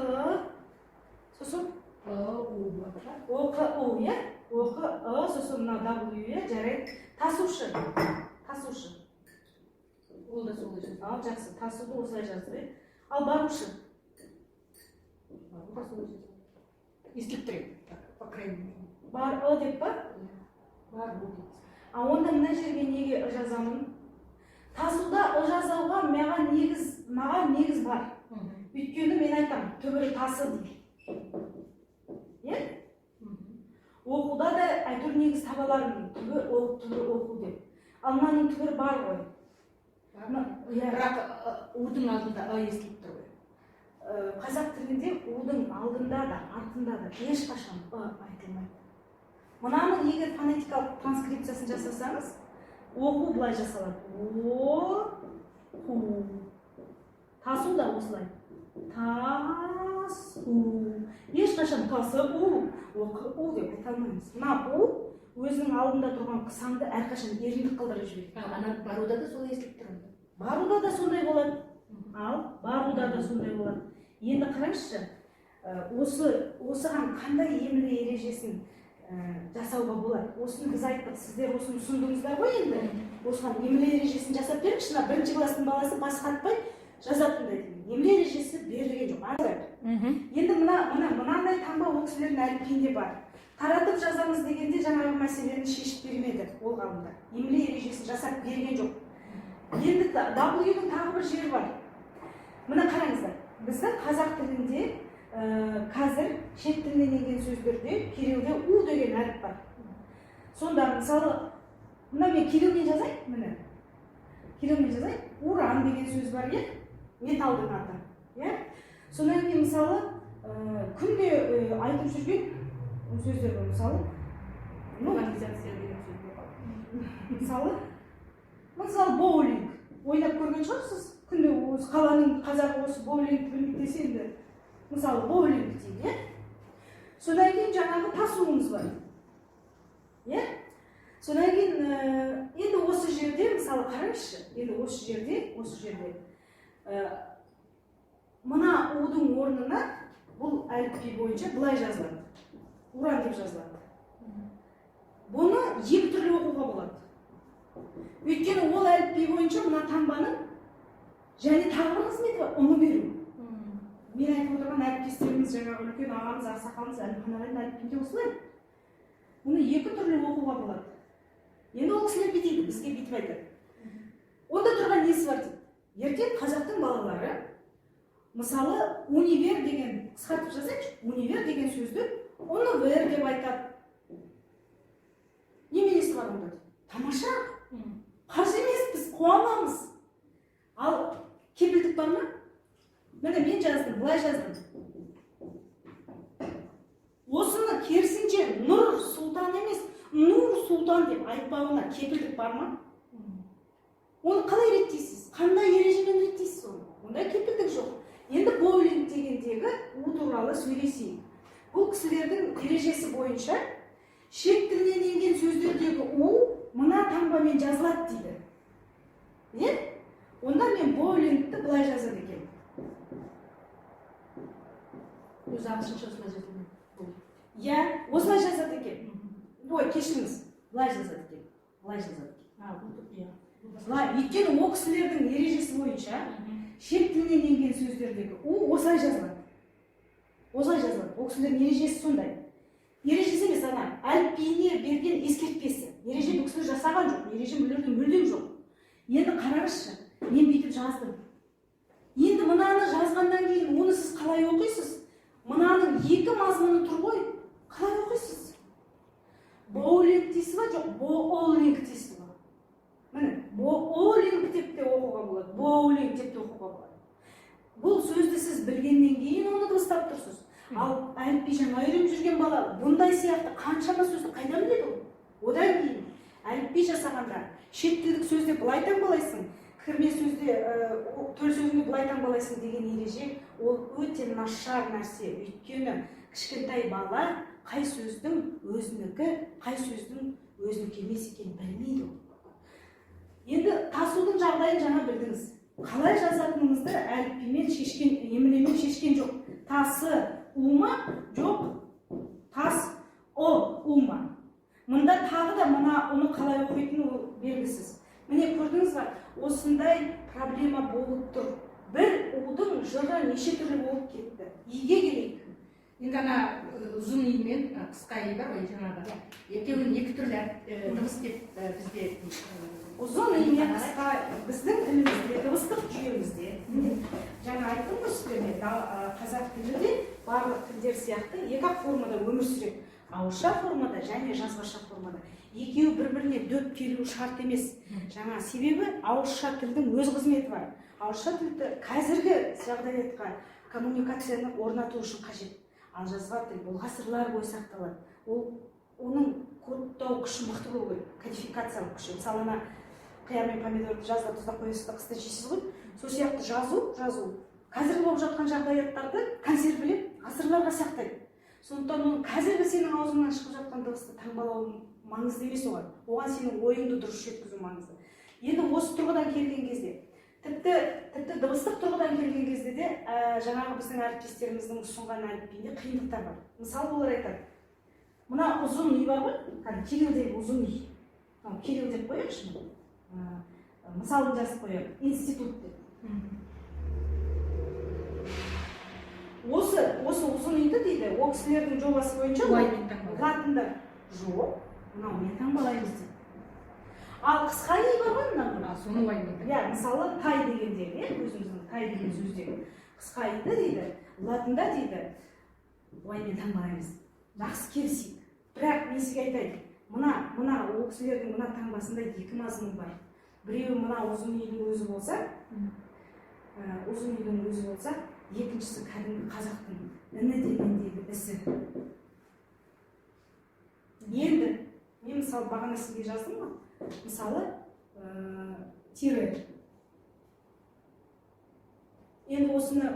сосын? Ы, У болады. О, Қ, У, иә? О, Қ, Ы, сосын мына W, иә, жарайды. Тасушы. Тасушы. Ол да солай жазылады. Ал жақсы, тасуды осылай жаздық, иә? Ал барушы. Бару да солай жазылады. Естіліп тұр енді, по крайней мере. Бар, ы деп па? Бару деп. А онда мына жерге неге ы жазамын? Тасуда ы жазуға маған негіз бар. Өйткені мен айтамын, түбірі тасы дейді. Иә? Оқуда да әйтеуір негіз таба алармын, түбірі оқу деп. Ал мынаның түбірі бар ғой. Бар. Иә. Бірақ удың алдында ы естіліп тұр ғой. Қазақ тілінде удың алдында да, артында да ешқашан ы айтылмайды. Мынаның егер фонетикалық транскрипциясын жасасаңыз, оқу былай жасалады. О, қу. Тасу да осылай. Тасу. Ешқашан тасы у, оқы у деп айта алмаймыз. Мына у өзінің алдында тұрған қысаңды әрқашан еріндік қылдырып жібереді. Ал ана баруда да солай естіліп тұр онда. Баруда да сондай болады. Ал баруда да сондай болады. Енді қараңызшы, осыған қандай емле ережесін жасауға болады? Осыны біз айттық, сіздер осыны ұсындыңыздар ғой енді. Осыған емле ережесін жасап беріңізші, мына бірінші класстың баласы бас қатпай жазатындай деген. Емле ережесі берілген жоқ. Ары. Енді мынандай таңба ол кісілердің әліпбиінде бар. Таратып жазамыз дегенде жаңағы мәселені шешіп бермеді ол ғалымдар. Емле ережесін жасап берген жоқ. Енді W-дің тағы бір жері бар. Мына қараңыздар, біздің қазақ тілінде қазір шет тілінен енген сөздерде кириллде у деген әріп бар. Сонда мысалы, мына мен кириллмен жазайын, міне. Кириллмен жазайын, уран деген сөз бар, иә? Металдың аты, иә? Содан кейін мысалы, күнде айтып жүрген сөздер бар, мысалы, Канализация деген сөз бар. Мысалы боулинг. Ойнап көрген шығарсыз? Күнде осы қаланың қазағы осы боулинг білмейді десе енді, мысалы боулинг дейді, иә? Содан кейін жаңағы тасуымыз бар. Иә? Содан кейін енді осы жерде, мысалы қараңызшы, енді осы жерде мына удың орнына бұл әліпби бойынша былай жазылады. Уран деп жазылады. Бұны екі түрлі оқуға болады. Өйткені ол әліпби бойынша мына таңбаның және тағы бір қызметі бар, ұны беру. Мен айтып отырған әріптестеріміз, жаңағы үлкен ағамыз, ақсақалымыз Әлімхан ағайдың әліпбиінде осылай. Бұны екі түрлі оқуға болады. Енді ол кісілер бүйтеді, бізге бүйтіп айтады. Онда тұрған несі бар дейді. Ертең қазақтың балалары, мысалы, универ деген, қысқартып жазайыншы, универ деген сөзді универ деп айтады. Неменесі бар онда дейді. Тамаша, қарсы емеспіз, қуанамыз. Ал кепілдік бар ма? Міне мен жаздым, былай жаздым. Осыны керісінше Нұр Сұлтан емес, Нұр Сұлтан деп айтпауына кепілдік бар ма? Оны қалай реттейсіз? Қандай ережемен реттейсіз оны? Ондай кепілдік жоқ. Енді боулинг дегендегі у туралы сөйлесейік. Бұл кісілердің ережесі бойынша шет тілінен енген сөздердегі у мына таңбамен жазылады дейді. Иә? Онда мен боулингті былай жазады екенмін. Өзі ағылшынша осылай жазылмайды. Иә, осылай жазады екен. Ой, кешіріңіз, былай жазады екен, былай жазады екен. А, бұл, иә. Бұл басқа. Былай, өйткені ол кісілердің ережесі бойынша шет тілінен енген сөздердегі у осылай жазылады, осылай жазылады. Ол кісілердің ережесі сондай. Ережесі емес, ана әліпбиіне берген ескертпесі. Ереже бұл кісілер жасаған жоқ, ереже мүлде мүлдем жоқ. Енді қараңызшы, мен бүйтіп жаздым. Енді мынаны жазғаннан кейін оны сіз қалай оқисыз? Мынаның екі мазмұны тұр ғой, қалай оқисыз? Боулинг дейсіз ба, жоқ, боулинг дейсіз ба? Міне, боулинг деп те оқуға болады, боулинг деп те оқуға болады. Бұл сөзді сіз білгеннен кейін оны дыбыстап тұрсыз. Ал әліпби жаңа үйреніп жүрген бала бұндай сияқты қаншама сөзді қайдан біледі ол? Одан кейін әліпби жасағанда шет тілдік сөзде былай таңбалайсың, кірме сөзде, төл сөзінде былай таңбалайсың деген ереже ол өте нашар нәрсе. Өйткені кішкентай бала қай сөздің өзінікі, қай сөздің өзінікі емес екенін білмейді ол. Енді тасудың жағдайын жаңа білдіңіз. Қалай жазатыныңызды әліпбимен шешкен, емлемен шешкен жоқ. Тасы у ма, жоқ, тас о у ма? Мында тағы да мына оны қалай оқитыны ол белгісіз. Міне, көрдіңіз ба, осындай проблема болып тұр. Бір удың жыры неше түрлі болып кетті. Иге келейік. Енді ана ұзын и мен қысқа и бар ғой жаңағы, екеуін екі түрлі дыбыс деп бізде Ұзын и мен қысқа біздің тілімізде, дыбыстық жүйемізде, міне, жаңа айттым ғой сіздерге, қазақ тілі де барлық тілдер сияқты екі ақ формада өмір сүреді: ауызша формада және жазбаша формада. Екеуі бір біріне дөп келуі шарт емес. Жаңа себебі ауызша тілдің өз қызметі бар. Ауызша тілді қазіргі жағдаятқа коммуникацияны орнату үшін қажет. Ал жазба тіл бұл ғасырлар бойы сақталады. Ол оның кодтау күші мықты болу керек, кодификациялық күші. Мысалы, ана қияр мен помидорды жазда тұздап қоясыз да, қыста жейсіз ғой. Сол сияқты жазу қазіргі болып жатқан жағдаяттарды консервілеп, ғасырларға сақтайды. Сондықтан оның қазіргі сенің аузыңнан шығып жатқан дыбысты таңбалау маңызды емес оған. Оған сенің ойыңды дұрыс жеткізу маңызды. Енді осы тұрғыдан келген кезде, тіпті дыбыстық тұрғыдан келген кезде де, жаңағы біздің әріптестеріміздің ұсынған әліпбиінде қиындықтар бар. Мысалы, олар айтады, мына ұзын үй бар ғой, кәдімгі кирилдегі ұзын үй. Мынау кирилл деп қояйықшы мына. Мысалын жазып қояйық, институт деп. Осы ұзын үйді дейді, ол кісілердің жобасы бойынша Былаймен таңбалайды. Латындар жоқ, мынаумен таңбалаймыз дейді. Ал қысқа үй бар ғой мынау. А, соны уаймен. Иә, мысалы, тай дегендегі, иә, өзіміздің тай деген сөздегі қысқа иді дейді, латында дейді, былаймен таңбалаймыз. Жақсы, келісейік. Бірақ мен сізге айтайын, мына ол кісілердің мына таңбасында екі мазмұн бар. Біреуі мына ұзын үйдің өзі болса, ұзын үйдің өзі болса, екіншісі кәдімгі қазақтың іні дегендегі ісі. Енді мен, мысалы, бағана сізге жаздым ғой, мысалы, тире. Енді осыны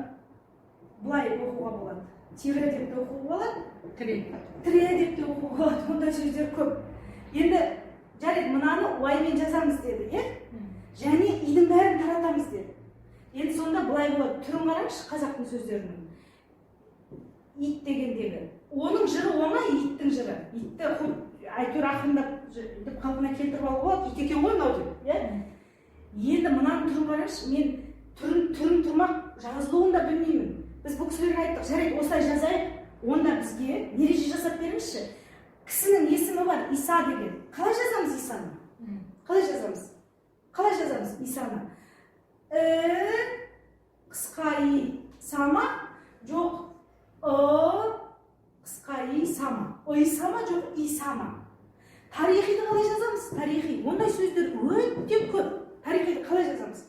былай оқуға болады: тире деп те оқуға болады, Тіре. тіре деп те оқуға болады. Ондай сөздер көп. Енді жарайды, мынаны уаймен жазамыз деді, иә, және идің бәрін таратамыз деді. Енді сонда былай болады, түрін қараңызшы қазақтың сөздерінің. Ит дегендегі оның жыры оңай, иттің жыры. Итті хоть әйтеуір ақырындап деп қалпына келтіріп алуға болады, ит екен ғой мынау деп, иә. Енді мынаның түрін қараңызшы. Мен түрін тұрмақ, жазылуын да білмеймін. Біз бұл кісілерге айттық: жарайды, осылай жазайық, онда бізге ереже жасап беріңізші. Кісінің есімі бар, Иса деген. Қалай жазамыз Исаны? Қалай жазамыз? Қалай жазамыз Исаны? Қысқа и сама, жоқ, ы қысқа и сама, иса ма, жоқ, иса ма? Тарихиді қалай жазамыз? Тарихи, ондай сөздер өте көп. Тарихиді қалай жазамыз?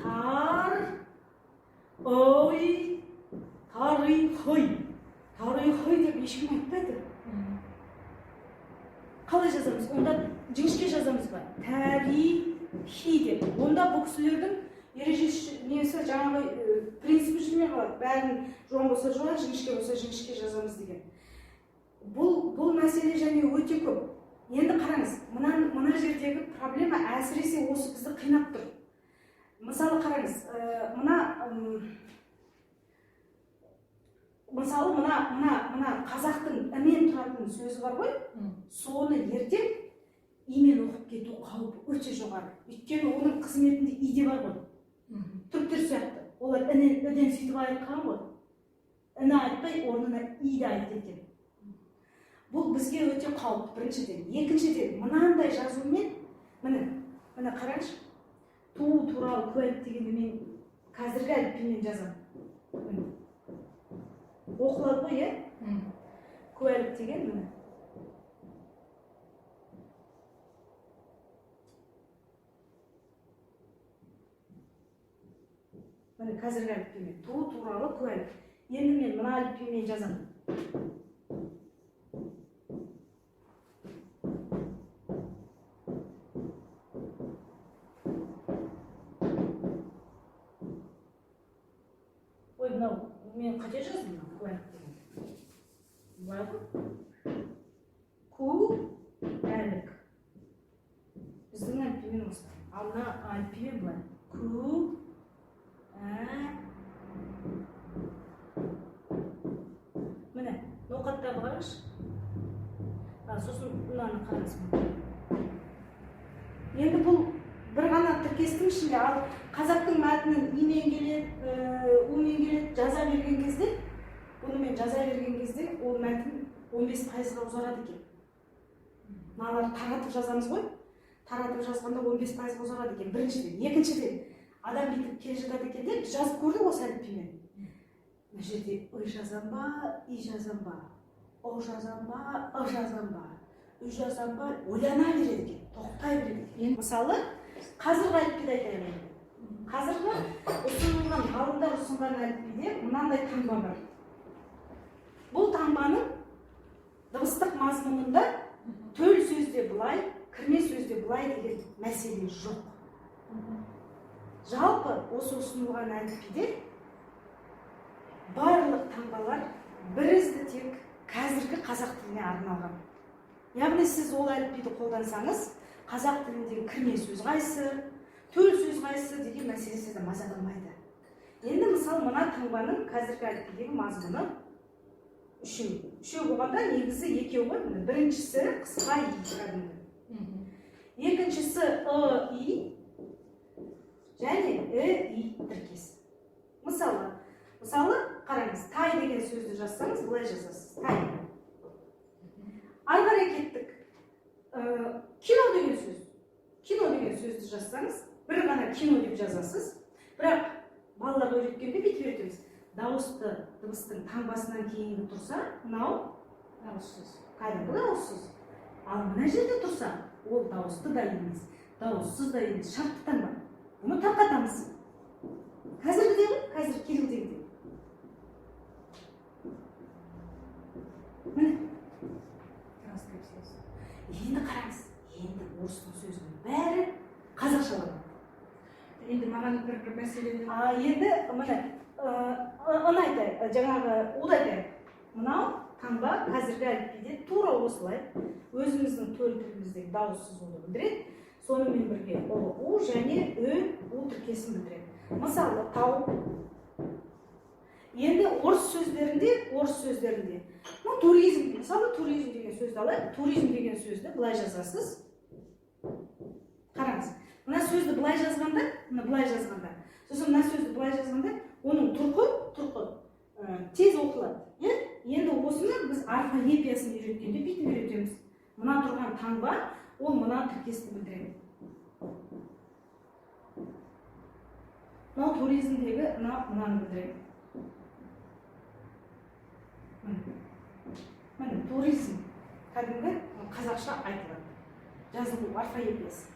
Тар ой тарихи, тарихи деп ешкім айтпайды. Қалай жазамыз онда? Жіңішке жазамыз ба, тәрихи деп? Онда бұл кісілердің ережесі несі, жаңағы принципі жүрмей қалады. Бәрін жуан болса жуан, жіңішке болса жіңішке жазамыз деген. Бұл мәселе және өте көп. Енді қараңыз, мына жердегі проблема әсіресе осы бізді қинап тұр. Мысалы, қараңыз, мына Мысалы, мына мына мына қазақтың імен тұратын сөзі бар ғой, соны ертең имен оқып кету қаупі өте жоғары, өйткені оның қызметінде и де бар ғой. Түріктер сияқты, олар інен, үден сөйтіп айырған ғой, іні айтпай, орнына и де айтып кеткен. Бұл бізге өте қауіпті, біріншіден. Екіншіден, мынандай жазумен, міне, міне, қараңызшы, туу туралы куәлік дегенді мен қазіргі әліпбимен жазамын. Міне, оқылады ғой, иә? Куәлік деген, міне. Міне, қазіргі әліпбимен туу туралы куәлік. Енді мен мына әліпбимен жазамын. Ой, мынау мен қате жаздым. Мынау куәлік деген былай ғой, ку әлік біздің әліпбимен осылай, ал мына әліпбимен былай: ку ә. Міне, ноқаттарды қараңызшы. А, сосын мынаны қараңыз. Енді бұл бір ғана тіркестің ішінде, ал қазақтың мәтінін имен келеді, умен келеді жаза берген кезде, бұнымен жаза берген кезде ол мәтін 15 пайызға ұзарады екен. Мыналарды таратып жазамыз ғой, таратып жазғанда 15 пайызға ұзарады екен, біріншіден. Екіншіден, адам бүйтіп келе жатады екен де, біз жазып көрдік осы әліпбимен: мына жерде ы жазам ба, и жазам ба, ұ жазам ба, ы жазам ба, ү жазам ба, ойлана береді екен, тоқтай береді екен. Мысалы, қазіргі әліпбиді айтайын енді. Қазіргі ұсынылған, ғалымдар ұсынған әліпбиде мынандай таңба бар. Бұл таңбаның дыбыстық мазмұнында төл сөзде былай, кірме сөзде былай деген мәселе жоқ. Жалпы осы ұсынылған әліпбиде барлық таңбалар бірізді, тек қазіргі қазақ тіліне арналған. Яғни сіз ол әліпбиді қолдансаңыз, қазақ тіліндегі кірме сөз қайсы, төл сөз қайсы деген мәселе сізді мазаламайды. Енді, мысалы, мына таңбаның қазіргі әліпбидегі мазмұны үшеу. Үшеу болғанда, негізі екеу ғой. Міне, біріншісі қысқа и кәдімгі, екіншісі ы и және і и тіркес. Мысалы, қараңыз, тай деген сөзді жазсаңыз, былай жазасыз: тай. Ары қарай кеттік. Кино деген сөз. Кино деген сөзді жазсаңыз, бір ғана кино деп жазасыз. Бірақ балаларға үйреткенде бүйтіп үйретеміз: дауысты дыбыстың таңбасынан кейінгі тұрса, мынау Дауыссыз. Кәдімгі дауыссыз. Ал мына жерде тұрса, ол дауысты да емес, дауыссыз да емес, шартты таңба. Бұны тарқатамыз. Қазіргідей ғой, қазір кирилдегідей. Міне. Транскрипциясы. Енді қараңыз, енді орыстың сөзінің бәрі қазақшаланады. Енді маған бір мәселені А енді міне, ын айтайын, жаңағы уды айтайын. Мынау таңба қазіргі әліпбиде тура осылай өзіміздің төл тіліміздегі дауыссыз уды білдіреді, сонымен бірге ұ, у және ү, у тіркесін білдіреді. Мысалы, тау. Енді орыс сөздерінде, ну, туризм, мысалы, туризм деген сөзді алайық. Туризм деген сөзді былай жазасыз. Қараңыз, мына сөзді былай жазғанда, мына былай жазғанда, сосын мына сөзді былай жазғанда, оның тұрқы тез оқылады, иә? Енді осыны біз орфоэпиясын үйреткенде бүйтіп үйретеміз: мына тұрған таңба ол мына тіркесті білдіреді. Мынау туризмдегі мына мынаны білдіреді. Міне, міне, туризм кәдімгі қазақша айтылады, жазылу орфоэпиясы.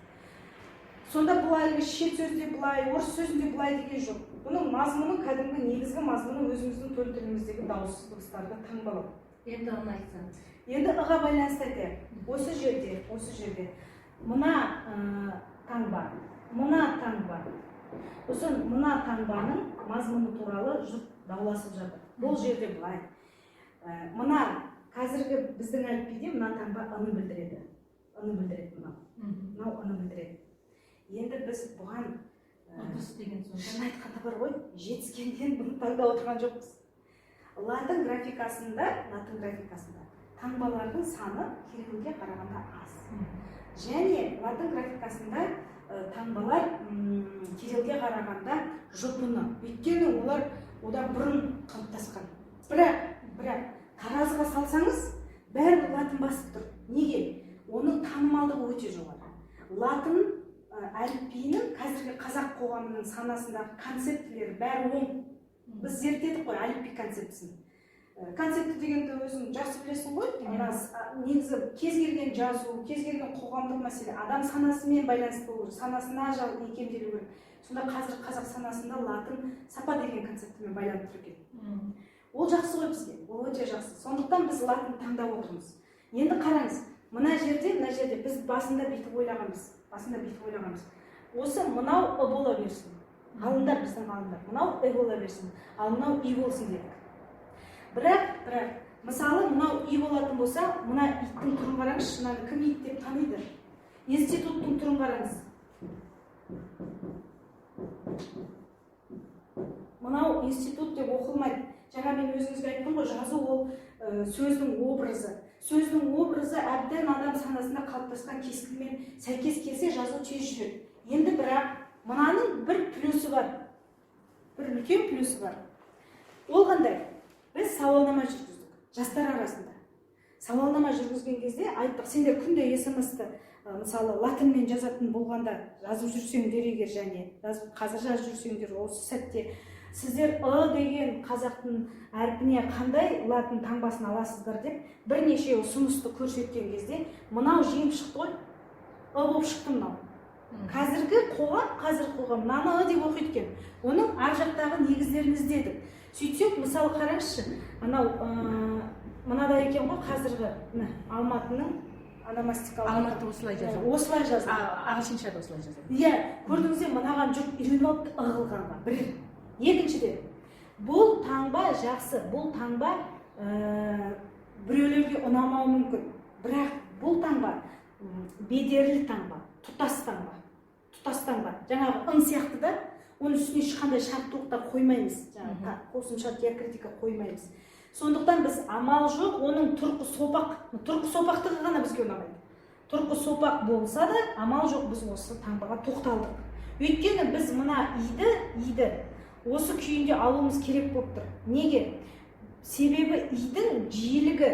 Сонда бұл әлгі шет сөзде былай, орыс сөзінде былай деген жоқ. Бұның мазмұны, кәдімгі негізгі мазмұны өзіміздің төл тіліміздегі дауыссыз дыбыстарды таңбалау. Енді оны айтсаңыз. Енді ы-ға байланысты айтайық. Осы жерде мына таңба, мына таңба, сосын мына таңбаның мазмұны туралы жұрт дауласып жатыр. Бұл жерде былай, мына қазіргі біздің әліпбиде мына таңба ы-ны білдіреді, ы-ны білдіреді. Мынау ы-ны білдіреді. Енді біз бұған Ыдыс деген сонда. Шын айтқанда бар ғой, жетіскеннен бұны таңдап отырған жоқпыз. Латын графикасында таңбалардың саны кириллге қарағанда аз және латын графикасында таңбалар кириллге қарағанда жұпыны, өйткені олар одан бұрын қалыптасқан. Бірақ таразыға салсаңыз, бәрібір латын басып тұр. Неге? Оның танымалдығы өте жоғары. Латын әліпбиінің қазіргі қазақ қоғамының санасындағы концептілері бәрі оң. Біз зерттедік қой әліпби концептісін. Концепті дегенді өзің жақсы білесің ғой. Иә. Ана негізі кез келген жазу, кез келген қоғамдық мәселе адам санасымен байланысты болу керек, санасына икемделу керек. Сонда қазір қазақ санасында латын сапа деген концептімен байланып тұр екен. Ол жақсы ғой бізге, ол өте жақсы. Сондықтан біз латын таңдап отырмыз. Енді қараңыз, мына жерде біз басында бүйтіп ойлағанбыз: осы мынау ы бола берсін, ғалымдар, біздің ғалымдар, мынау ы бола берсін, ал мынау и болсын дедік. Бірақ мысалы, мынау и болатын болса, мына иттің түрін қараңызшы. Мынаны кім ит деп таниды? Институттың түрін қараңыз. Мынау институт деп оқылмайды. Жаңа мен өзіңізге айттым ғой, жазу ол сөздің образы. Сөздің образы әбден адам санасында қалыптасқан кескінмен сәйкес келсе, жазу тез жүреді. Енді бірақ мынаның бір плюсы бар, бір үлкен плюсы бар. Ол қандай? Біз сауалнама жүргіздік жастар арасында. Сауалнама жүргізген кезде айттық: сендер күнде СМС-ті, мысалы, латынмен жазатын болғанда, жазып жүрсеңдер егер және жазып, қазір жазып жүрсеңдер, осы сәтте сіздер ы деген қазақтың әрпіне қандай латын таңбасын аласыздар деп бірнеше ұсынысты көрсеткен кезде, мынау жеңіп шықты ғой, ы болып шықты мынау. Қазіргі қоғам мынаны ы деп оқиды екен. Оның ар жақтағы негіздерін іздедік. Сөйтсек, мысалы, қараңызшы, анау мынадай екен ғой, қазіргі, міне, Алматының ономастикалық. Алматы осылай жазылады. Осылай жазылады. Ағылшынша да осылай жазылады. Иә, көрдіңіз бе, мынаған жұрт үйреніп алыпты ы қылғанға. Бір екіншіден, бұл таңба жақсы. Бұл таңба біреулерге ұнамауы мүмкін, бірақ бұл таңба бедерлі таңба, тұтас таңба. Тұтас таңба жаңағы ын сияқты да, оның үстіне ешқандай шарттылықтар қоймаймыз, жаңағы қосымша диакритика қоймаймыз. Сондықтан біз амал жоқ, оның тұрқы сопақ, тұрқы сопақтығы ғана бізге ұнамайды. Тұрқы сопақ болса да, амал жоқ, біз осы таңбаға тоқталдық, өйткені біз мына иді осы күйінде алуымыз керек болып тұр. Неге? Себебі идің жиілігі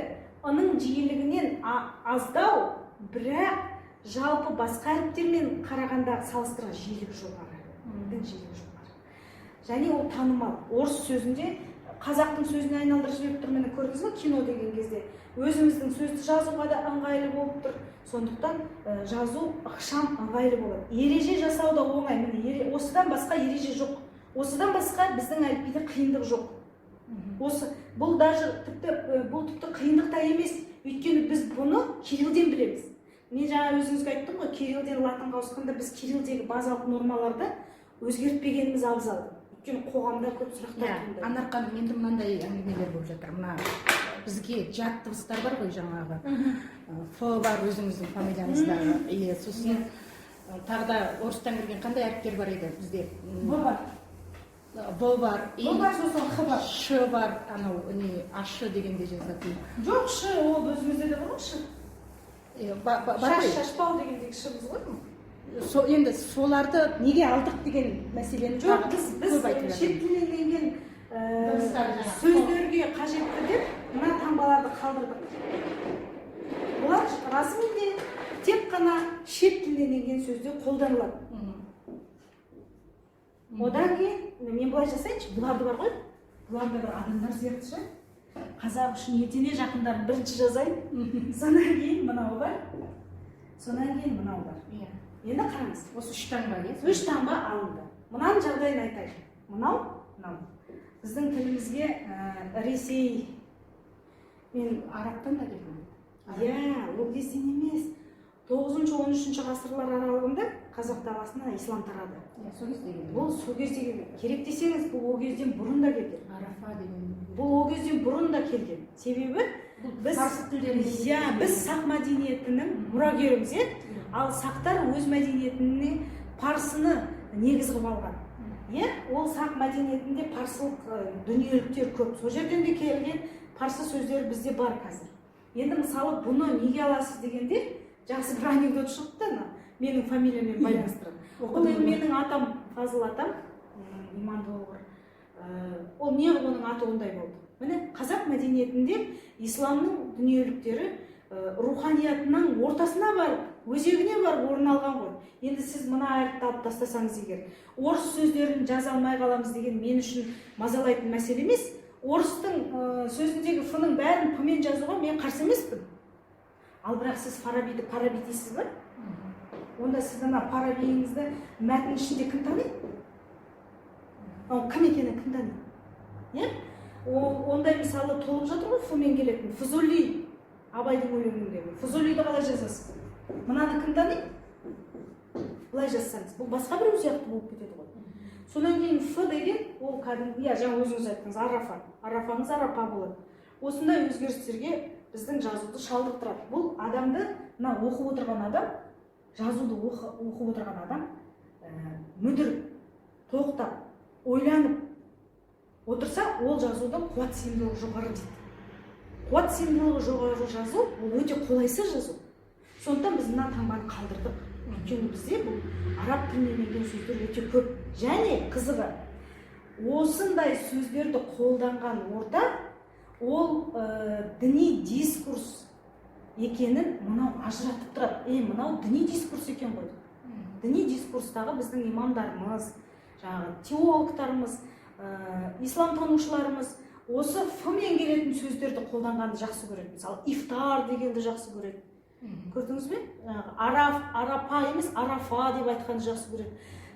ының жиілігінен аздау, бірақ жалпы басқа әріптермен қарағанда, салыстырған жиілігі жоғары. Идің жиілігі жоғары және ол танымал. Орыс сөзінде қазақтың сөзіне айналдырып жіберіп тұр, міне, көрдіңіз ба? Кино деген кезде өзіміздің сөзді жазуға да ыңғайлы болып тұр. Сондықтан жазу ықшам, ыңғайлы болады, ереже жасау да оңай. Міне, осыдан басқа ереже жоқ, осыдан басқа біздің әліпбиде қиындық жоқ. Осы бұл даже тіпті бұл тіпті қиындық та емес, өйткені біз бұны кириллден білеміз. Мен жаңа өзіңізге айттым ғой, кириллден латынға ауысқанда біз кириллдегі базалық нормаларды өзгертпегеніміз абзал, өйткені қоғамда көп сұрақтар туындайды. Анар ханым, енді мынандай әңгімелер болып жатыр. Мына бізге жат дыбыстар бар ғой, жаңағы ф бар өзіңіздің фамилияңыздағы, иә, сосын тағы да орыстан кірген қандай әріптер бар еді бізде? Б бар. Б бар и Б бар, сосын х бар. Ш бар, анау не, аш дегенде жазатын. Жоқ, ш ол өзімізде де бар ғой, ш. Е, бар Шаш, ғой. Шашпау дегендегі шымыз ғой. Енді соларды неге алдық деген мәселені Жоқ, тағы біз көп айтып жатыр. шет тілінен енген Дыбыстар жаңағы. сөздерге қажетті деп мына таңбаларды қалдырдық. Бұлар расымен де тек қана шет тілінен енген сөзде қолданылады. Одан кейін мен былай жасайыншы, бұларды бар ғой, бұлар да бір адамдар сияқты ше. Қазақ үшін етене жақындарын бірінші жазайын, содан кейін мынау бар, содан кейін мынау бар. Енді қараңыз. Осы үш таңба, иә? Үш таңба алынды. Мынаның жағдайын айтайын. Мынау біздің тілімізге Ресей мен Арабтан да келген. Иә, ол кезден емес, 9-13 ғасырлар аралығында қазақ даласына ислам тарады. Иә, сол кезде келген. Бұл сол кезде келген. Керек десеңіз, бұл ол кезден бұрын да келген. Арафа деген. Бұл ол кезден бұрын да келген, себебі Бұл біз парсы тілдерінен. Иә, біз сақ мәдениетінің мұрагеріміз, иә. Ал сақтар өз мәдениетіне парсыны негіз қылып алған. Иә, ол сақ мәдениетінде парсылық дүниеліктер көп, сол жерден де келген парсы сөздері бізде бар қазір. Енді, мысалы, бұны неге аласыз дегенде, жақсы бір анекдот шығыпты, ана менің фамилиямен байланыстырып. Ол енді менің атам, Фазыл атам, иманды болғыр. Ол неғып оның аты ондай болды? Міне, қазақ мәдениетінде исламның дүниеліктері руханиятының ортасына барып, өзегіне барып орын алған ғой. Енді сіз мына әріпті алып тастасаңыз егер, орыс сөздерін жаза алмай қаламыз деген мен үшін мазалайтын мәселе емес. Орыстың сөзіндегі ф-ның бәрін п-мен жазуға мен қарсы емеспін. Ал бірақ сіз Фарабиді Параби дейсіз ба? Онда сіз ана Парабиіңізді мәтін ішінде кім таниды? Ол кім екенін кім таниды? Иә, ондай, мысалы, толып жатыр ғой ф-мен келетін. Фузули, Абайдың өлеңіндегі Фузулиді қалай жазасыз? Мынаны кім таниды? Былай жазсаңыз, бұл басқа біреу сияқты болып кетеді ғой. Содан кейін ф деген ол кәдімгі, иә, жаңа өзіңіз айттыңыз, арафа, арафаңыз арапа болады. Осындай өзгерістерге біздің жазуды шалдықтырады. Бұл адамды, мына оқып отырған адам, жазуды оқып отырған адам мүдіріп, тоқтап, ойланып отырса, ол жазудың қуат сыйымдылығы жоғары дейді. Қуат сыйымдылығы жоғары жазу ол өте қолайсыз жазу. Сондықтан біз мына таңбаны қалдырдық, өйткені бізде бұл араб тілінен енген сөздер өте көп. Және қызығы, осындай сөздерді қолданған орта ол діни дискурс екенін мынау ажыратып тұрады. Е, мынау діни дискурс екен ғой. Діни дискурстағы біздің имамдарымыз, жаңағы теологтарымыз, исламтанушыларымыз осы ф мен келетін сөздерді қолданғанды жақсы көреді. Мысалы, ифтар дегенді жақсы көреді, көрдіңіз бе? Жаңағы араф, арапа емес, арафа деп айтқанды жақсы көреді.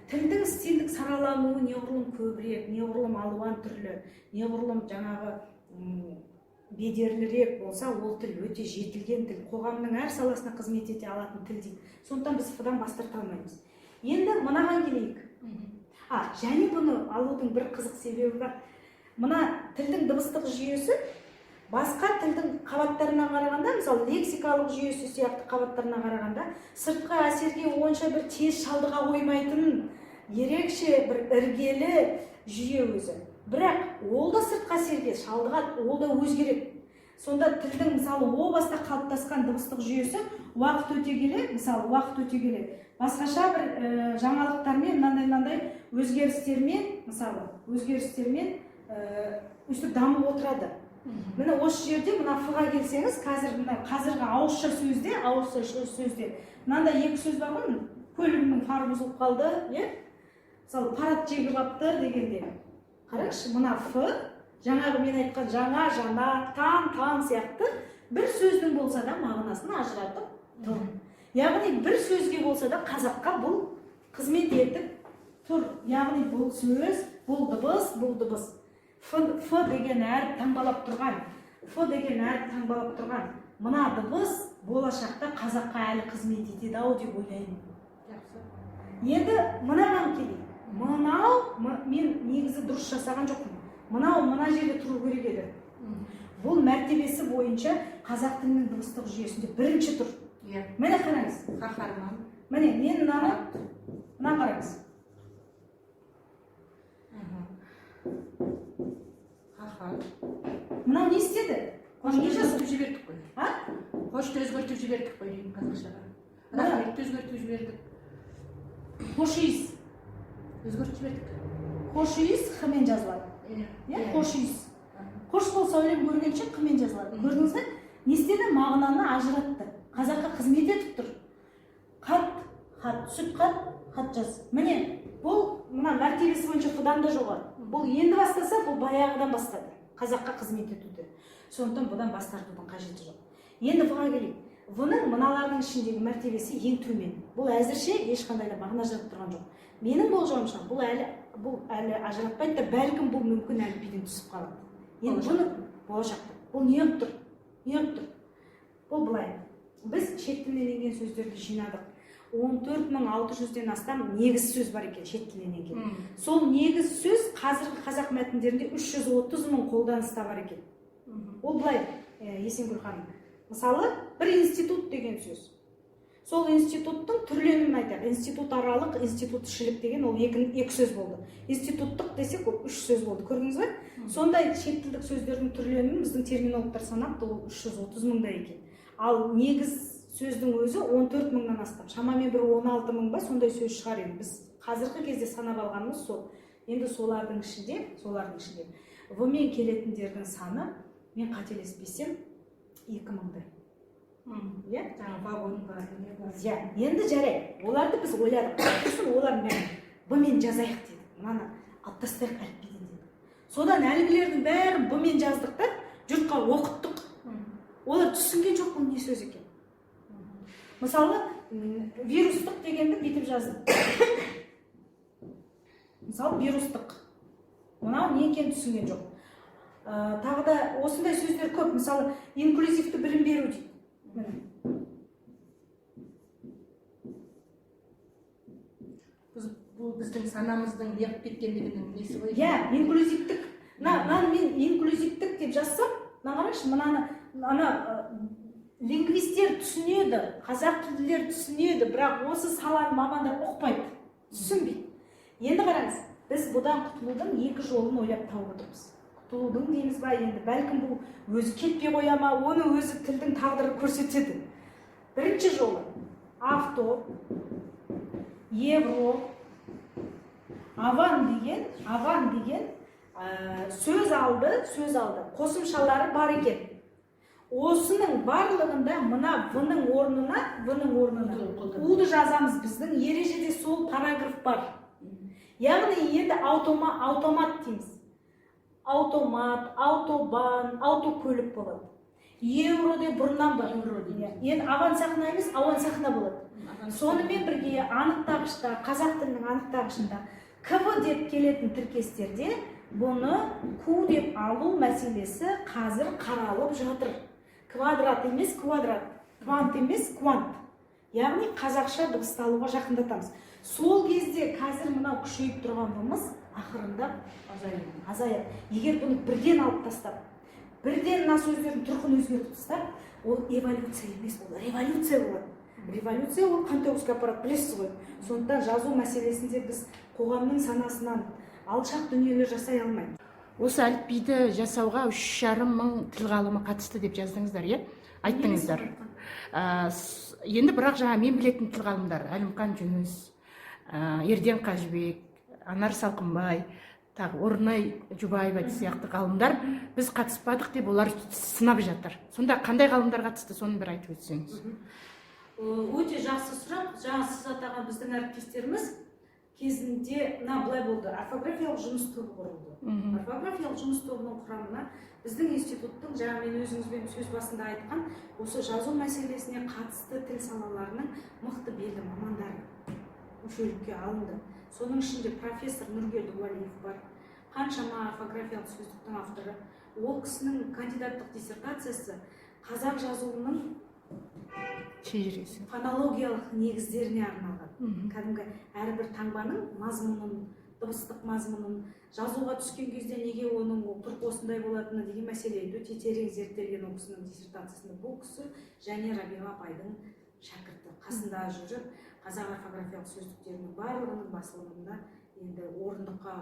Тілдің стильдік саралануы неғұрлым көбірек, неғұрлым алуан түрлі, неғұрлым жаңағы бедерлірек болса, ол тіл өте жетілген тіл, қоғамның әр саласына қызмет ете алатын тіл дейді. Сондықтан біз ф-дан бас тарта алмаймыз. Енді мынаған келейік. А және бұны алудың бір қызық себебі бар. Мына тілдің дыбыстық жүйесі басқа тілдің қабаттарына қарағанда, мысалы, лексикалық жүйесі сияқты қабаттарына қарағанда, сыртқы әсерге онша бір тез шалдыға қоймайтын ерекше бір іргелі жүйе өзі. Бірақ ол да сыртқы әсерге шалдығады, ол да өзгереді. Сонда тілдің, мысалы, о баста қалыптасқан дыбыстық жүйесі уақыт өте келе, мысалы, уақыт өте келе басқаша бір жаңалықтармен, мынандай мынандай өзгерістермен, мысалы, өзгерістермен өстіп дамып отырады. Міне, осы жерде мына ф-ға келсеңіз, қазір мына қазіргі ауызша сөзде мынандай екі сөз бар ғой, міне, көлігімнің фары бұзылып қалды, иә, мысалы, парад жегіп алыпты дегенде, қараңызшы, мына ф жаңағы мен айтқан жаңа, жана, таң, таң сияқты бір сөздің болса да мағынасын ажыратып тұр. Яғни бір сөзге болса да қазаққа бұл қызмет етіп тұр. Яғни бұл сөз, бұл дыбыс, бұл дыбыс ф, ф деген әріп таңбалап тұрған, ф деген әріп таңбалап тұрған мына дыбыс болашақта қазаққа әлі қызмет етеді ау деп ойлаймын. Жақсы. Енді мынаған келейік. Мынау мен негізі дұрыс жасаған жоқпын. Мынау мына жерде тұру керек еді. Бұл мәртебесі бойынша қазақ тілінің дыбыстық жүйесінде бірінші тұр. Міне, қараңыз. Қаһарман. Міне, мен мынаны, мына қараңыз. Қаһар. Мынау не істеді? Қошты Не жасады? өзгертіп жібердік қой. А? Қошты өзгертіп жібердік қой деймін қазақшаға. Мына. Рахметті өзгертіп жібердік. Хош иіс. Өзгертіп жібердік. Хош иіс х мен жазылады. Иә, хош иіс. Қош бол, сәулем, көргенше қ мен жазылады. Көрдіңіз бе, не істеді? Мағынаны ажыратты, қазаққа қызмет етіп тұр. Қат, хат, сүт, қат, хат жаз. Міне, бұл мына мәртебесі бойынша ф-дан да жоғары. Бұл енді бастаса, бұл баяғыдан бастады қазаққа қызмет етуді. Сондықтан бұдан бас тартудың қажеті жоқ. Енді в-ға келейік. В-ның мыналардың ішіндегі мәртебесі ең төмен. Бұл әзірше ешқандай да мағына ажыратып тұрған жоқ. Менің болжауымша, бұл әлі ажыратпайды да, бәлкім, бұл мүмкін әліпбиден түсіп қалады. Енді бұны болашақта бұл неғып тұр, неғып тұр? Бұл былай: біз шет тілінен енген сөздерді жинадық. 14 600-ден астам негіз сөз бар екен шет тілінен енген. Сол негіз сөз қазіргі қазақ мәтіндерінде 330 мың қолданыста бар екен. Ол былай, Есенгүл ханым, мысалы, бір институт деген сөз. Сол институттың түрленімін айтайық. Институтаралық, институтішілік деген ол екі сөз болды. Институттық десек, ол үш сөз болды, көрдіңіз бе? Сондай шеттілдік сөздердің түрленімін біздің терминологтар санапты, ол 330 мыңдай екен. Ал негіз сөздің өзі 14 мыңнан астам, шамамен бір 16 мың ба, сондай сөз шығар енді. Біз қазіргі кезде санап алғанымыз сол. Енді солардың ішінде в мен келетіндердің саны, мен қателеспесем, 2 мыңдай, иә. Жаңағы вагон бар, не бар. Иә, енді жарайды, оларды біз ойладық, сосын олардың бәрін б мен жазайық дедік, мынаны алып тастайық әліпбиден дедік. Содан әлгілердің бәрін б мен жаздық та, жұртқа оқыттық. Олар түсінген жоқ, бұл не сөз екен. Мысалы, вирустық дегенді бүйтіп жаздым. Мысалы, вирустық мынау не екенін түсінген жоқ. Тағы да осындай сөздер көп. Мысалы, инклюзивті білім беру дейді, міне. Бұл біздің санамыздың неғып кеткендігінің несі ғой. Иә, инклюзивтік. Мынаны мен инклюзивтік деп жазсам, мына қараңызшы, мынаны ана лингвистер түсінеді, қазақ тілділер түсінеді, бірақ осы саланың мамандары ұқпайды, түсінбейді. Енді қараңыз, біз бұдан құтылудың екі жолын ойлап тауып отырмыз. Құтылудың дейміз ба енді, бәлкім, бұл өзі кетпей қоя ма, оны өзі тілдің тағдыры көрсетеді. Бірінші жолы: авто, евро, аван деген сөз алды қосымшалары бар екен. Осының барлығында мына в-ның орнына уды жазамыз. Біздің ережеде сол параграф бар. Яғни енді автомат дейміз, автомат, автобан, автокөлік болады. Евро де бұрыннан бар. Евро дейміз. Иә. Енді аван сахна емес, ауан сахна болады. Сонымен бірге анықтағышта, қазақ тілінің анықтағышында кв деп келетін тіркестерде бұны ку деп алу мәселесі қазір қаралып жатыр. Квадрат емес, квадрат, квант емес, квант. Яғни қазақша дыбысталуға жақындатамыз. Сол кезде қазір мынау күшейіп тұрған в-мыз ақырындап азаяды. Егер бұны бірден алып тастап, бірден мына сөздердің тұрқын өзгертіп тастап, ол эволюция емес, ол революция болады. Революция ол қантөгіске апарады, білесіз ғой. Сондықтан жазу мәселесінде біз қоғамның санасынан алшақ дүниелер жасай алмаймыз. Осы әліпбиді жасауға 3,5 мың тіл ғалымы қатысты деп жаздыңыздар, иә, айттыңыздар. Енді бірақ жаңа мен білетін тіл ғалымдары Әлімқан Жүніс, Ерден Қажыбек, Анар Салқынбай, тағы Орынай Жұбаева сияқты ғалымдар біз қатыспадық деп олар сынап жатыр. Сонда қандай ғалымдар қатысты, соны бір айтып өтсеңіз. Өте жақсы сұрақ. Жаңа сіз атаған біздің әріптестеріміз кезінде мына былай болды: Орфографиялық жұмыс тобы құрылды. Орфографиялық жұмыс тобының құрамына біздің институттың, жаңа мен өзіңізбен сөз басында айтқан, осы жазу мәселесіне қатысты тіл салаларының мықты белді мамандары мүшелікке алынды. Соның ішінде профессор Нұргелді Уәлиев бар, қаншама орфографиялық сөздіктің авторы. Ол кісінің кандидаттық диссертациясы қазақ жазуының шежіресі, фонологиялық негіздеріне арналған. Кәдімгі әрбір таңбаның мазмұнын, дыбыстық мазмұнын, жазуға түскен кезде неге оның тұрқы осындай болатыны деген мәселе өте терең зерттелген ол кісінің диссертациясында. Бұл кісі және Рабиға апайдың шәкірті, қасында жүріп, қазақ орфографиялық сөздіктерінің барлығының басылымында енді орындыққа,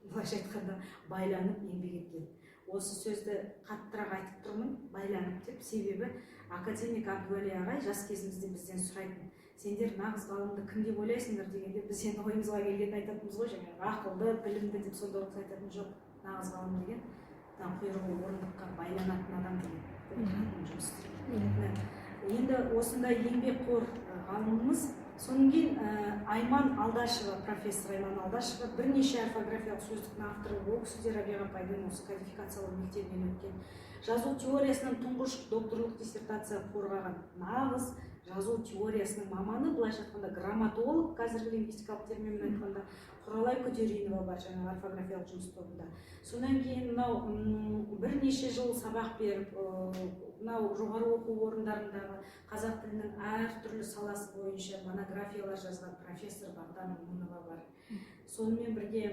былайша айтқанда, байланып еңбек еткен. Осы сөзді қаттырақ айтып тұрмын, байланып деп, себебі академик Әбдуәли ағай жас кезімізде бізден сұрайтын: «Сендер нағыз ғалымды кім деп ойлайсыңдар?» — дегенде, біз енді ойымызға келгенін айтатынбыз ғой, жаңағы ақылды, білімді деп. Сонда ол кісі айтатын: «Жоқ, нағыз ғалым деген мына құйрығы орындыққа байланатын адам» деген. Жұмыс істейді. Енді осындай еңбекқор ғалымымыз. Содан кейін Айман Алдашева, профессор Айман Алдашева, бірнеше орфографиялық сөздіктің авторы. Ол кісі де Рабиға апайдың осы кодификациялау мектебінен өткен, жазу теориясынан тұңғыш докторлық диссертация қорғаған нағыз жазу теориясының маманы, былайша айтқанда, грамматолог, қазіргі лингвистикалық терминмен айтқанда. Құралай Күдеринова бар жаңағы орфографиялық жұмыс тобында. Содан кейін мынау бірнеше жыл сабақ беріп, мынау жоғары оқу орындарындағы қазақ тілінің әртүрлі саласы бойынша монографиялар жазған профессор Бағдан Момынова бар. Сонымен бірге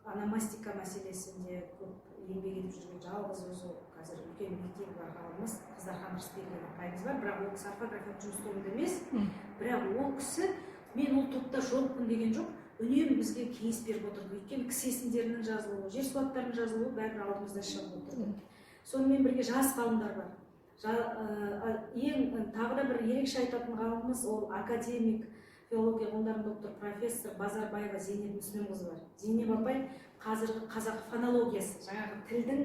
Ономастика мәселесінде көп еңбек етіп жүрген, жалғыз өзі қазір үлкен мектебі бар ғалымымыз Қыздархан Рысберген апайымыз бар. Бірақ ол кісі орфографиялық жұмыс тобында емес. Бірақ ол кісі «мен ол топта жоқпын» деген жоқ, үнемі бізге кеңес беріп отырды, өйткені кісі есімдерінің жазылуы, жер су аттарының жазылуы бәрібір алдымызда шығып отырды. Сонымен бірге жас ғалымдар бар. Ең тағы да бір ерекше айтатын ғалымымыз, ол академик, филология ғылымдарының докторы, профессор Базарбаева Зейнеп Мүслімқызы бар. Зейнеп апай қазіргі қазақ фонологиясы, жаңағы тілдің,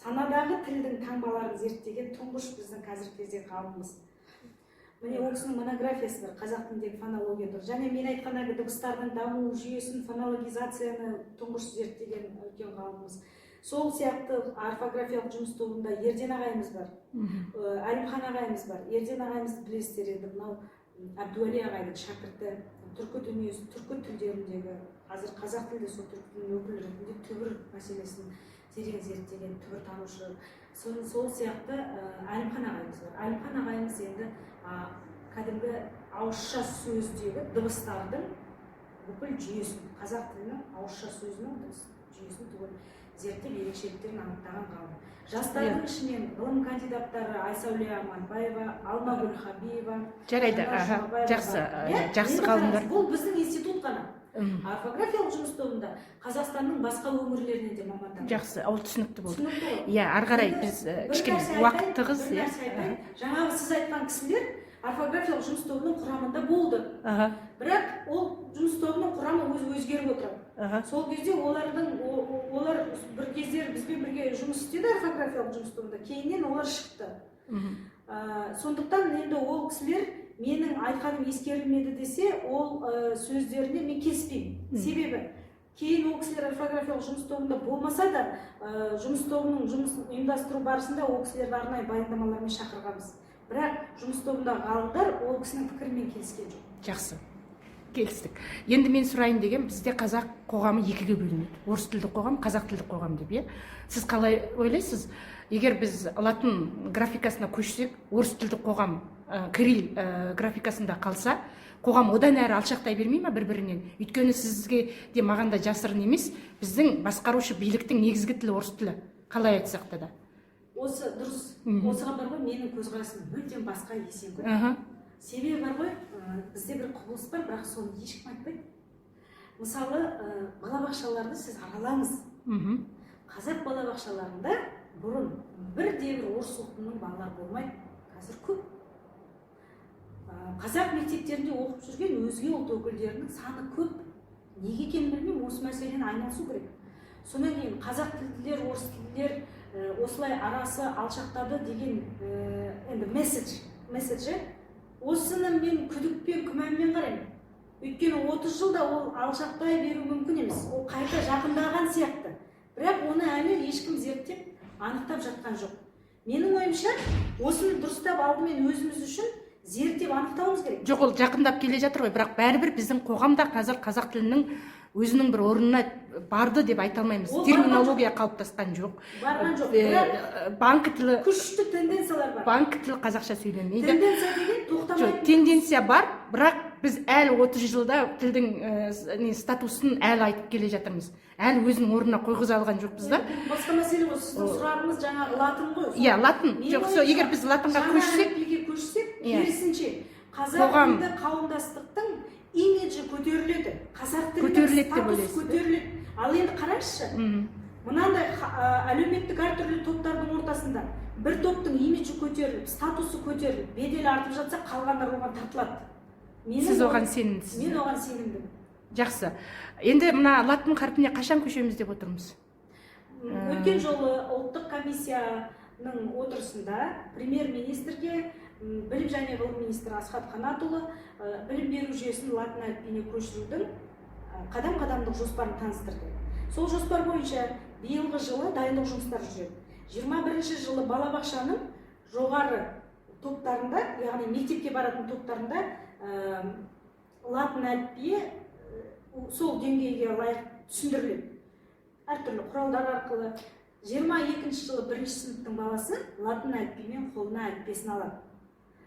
санадағы тілдің таңбаларын зерттеген тұңғыш біздің қазіргі кездегі ғалымымыз. Міне, ол кісінің монографиясы бар қазақ тіліндегі фонология туралы және мен айтқан әлгі дыбыстардың даму жүйесін, фонологизацияны тұңғыш зерттеген үлкен ғалымымыз. Сол сияқты орфографиялық жұмыс тобында Ерден ағайымыз бар, Әлімхан ағайымыз бар. Ерден ағайымызды білесіздер енді, мынау Әбдуәли ағайдың шәкірті, түркі дүниесі, түркі тілдеріндегі, қазір қазақ тілінде сол түркі тілінің өкілі ретінде түбір мәселесін терең зерттеген түбіртанушы. Сол сияқты Әлімхан ағайымыз бар. Әлімхан ағайымыз енді кәдімгі ауызша сөздегі дыбыстардың бүкіл жүйесін, қазақ тілінің ауызша сөзінің дыбыс жүйесін түгел зерттеп, ерекшеліктерін анықтаған ғалым. Жастардың ішінен ғылым кандидаттары Айсәуле Аманбаева, Алмагүл Хабиева, Жарайды. Жанар Жұмабаева Жақсы. бар. Иә? Жақсы Енді ғалымдар. қараңыз, бұл біздің институт қана. Орфографиялық жұмыс тобында Қазақстанның басқа өңірлерінен де мамандар бар. Жақсы, ол түсінікті болды. Түсінікті ғой? Иә, ары қарай Енді біз бір кішкене нәрсе уақыт айтайын, тығыз, бір иә. нәрсе айтайын. Жаңағы сіз айтқан кісілер орфографиялық жұмыс тобының құрамында болды, бірақ ол жұмыс тобының құрамы өзі өзгеріп отырады. Сол кезде олардың олар бір кездері бізбен бірге жұмыс істеді орфографиялық жұмыс тобында, кейіннен олар шықты. Сондықтан енді ол кісілер менің айтқаным ескерілмеді десе, ол сөздеріне мен келіспеймін. Себебі кейін ол кісілер орфографиялық жұмыс тобында болмаса да, жұмыс тобының жұмысын ұйымдастыру барысында ол кісілерді арнайы баяндамалармен шақырғанбыз. Бірақ жұмыс тобындағы ғалымдар ол кісінің пікірімен келіскен жоқ. Жақсы, келістік. Енді мен сұрайын деген, бізде қазақ қоғамы екіге бөлінеді: орыс тілді қоғам, қазақ тілді қоғам деп, иә. Сіз қалай ойлайсыз, егер біз латын графикасына көшсек, орыс тілді қоғам кирилл графикасында қалса, қоғам одан әрі алшақтай бермей ма бір бірінен? Өйткені сізге де, маған да жасырын емес, біздің басқарушы биліктің негізгі тілі орыс тілі, қалай айтсақ та да. Осы дұрыс. Осыған бар ғой, менің көзқарасым мүлдем басқа, Есенгүл. Себебі бар ғой, бізде бір құбылыс бар, бірақ соны ешкім айтпайды. Мысалы, балабақшаларды сіз аралаңыз. Қазақ балабақшаларында бұрын бірде бір орыс ұлтының балалары болмайды, қазір көп. Қазақ мектептерінде оқып жүрген өзге ұлт өкілдерінің саны көп. Неге екенін білмеймін, осы мәселені айналысу керек. Содан кейін қазақ тілділер, орыс тілділер осылай арасы алшақтады деген енді месседж, осыны мен күдікпен, күмәнмен қараймын. Өйткені 30 жылда ол алшақтай беру мүмкін емес, ол қайта жақындаған сияқты, бірақ оны әлі ешкім зерттеп, анықтап жатқан жоқ. Менің ойымша, осыны дұрыстап алдымен өзіміз үшін зерттеп, анықтауымыз керек. Жоқ, ол жақындап келе жатыр ғой, бірақ бәрібір біздің қоғамда қазір қазақ тілінің өзінің бір орнына барды деп айта алмаймыз. Ол Терминология қалыптасқан жоқ. Барған жоқ, бірақ Банк тілі күшті тенденциялар бар. Банк тілі қазақша сөйлемейді. Тенденция деген Жоқ, тоқтамайтын. тенденция бар, бірақ біз әлі 30 жылда тілдің не, статусын әлі айтып келе жатырмыз, әлі өзінің орнына қойғыза алған жоқпыз да. Енді басқа мәселе ғой, сіздің сұрағыңыз жаңағы латын ғой. Иә, латын. Менің Жоқ, сол ойымша, егер біз латынға жаңа көшсек, әліпбиге көшсек, керісінше, қазақ тілді қауымдастықтың имиджі көтеріледі, қазақ тілінің Көтеріледі деп статусы ойлайсыз, да? көтеріледі. Ал енді қараңызшы, мынандай әлеуметтік әртүрлі топтардың ортасында бір топтың имиджі көтеріліп, статусы көтеріліп, беделі артып жатса, қалғандар оған тартылады. Сіз оған сенімдісіз? Мен оған сенімдімін. Жақсы. Енді мына латын қарпіне қашан көшеміз деп отырмыз? Өткен жолы ұлттық комиссияның отырысында премьер министрге білім және ғылым министрі Асхат Қанатұлы білім беру жүйесін латын әліпбиіне көшірудің қадам қадамдық жоспарын таныстырды. Сол жоспар бойынша биылғы жылы дайындық жұмыстары жүреді. 21-жылы балабақшаның жоғары топтарында, яғни мектепке баратын топтарында латын әліпбиі сол деңгейге лайық түсіндіріледі әртүрлі құралдар арқылы. 22-жылы бірінші сыныптың баласы латын әліпбиімен қолына әліппесін алады.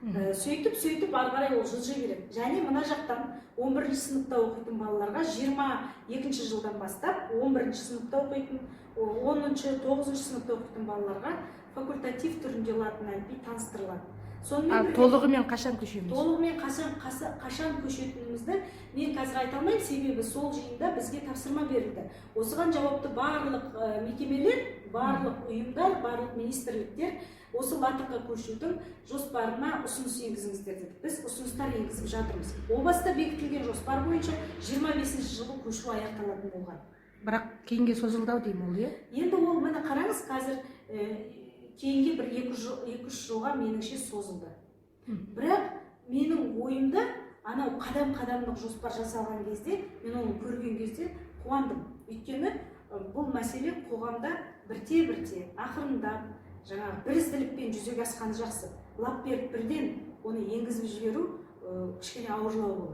Сөйтіп ары қарай ол жылжи береді. Және мына жақтан 11 сыныпта оқитын балаларға 22 жылдан бастап 11 сыныпта оқитын, 10, 9 сыныпта оқитын балаларға факультатив түрінде латын әліпбиі таныстырылады. Сонымен Ал бірге толығымен қашан көшеміз? Толығымен қашан көшетінімізді мен қазір айта алмаймын, себебі сол жиында бізге тапсырма берілді: осыған жауапты барлық мекемелер, барлық ұйымдар, барлық министрліктер осы латынға көшудің жоспарына ұсыныс енгізіңіздер деді. Біз ұсыныстар енгізіп жатырмыз. О баста бекітілген жоспар бойынша 25 жылы көшу аяқталатын болған. Бірақ кейінге созылды ау деймін ол, иә? Енді ол, міне, қараңыз, қазір кейінге бір 2-3 жылға, меніңше, созылды. Бірақ менің ойымда анау қадам қадамдық жоспар жасалған кезде, мен оны көрген кезде қуандым, өйткені бұл мәселе қоғамда бірте бірте, ақырындап, жаңағы бірізділікпен жүзеге асқаны жақсы. Лап беріп бірден оны енгізіп жіберу кішкене ауырлау болады.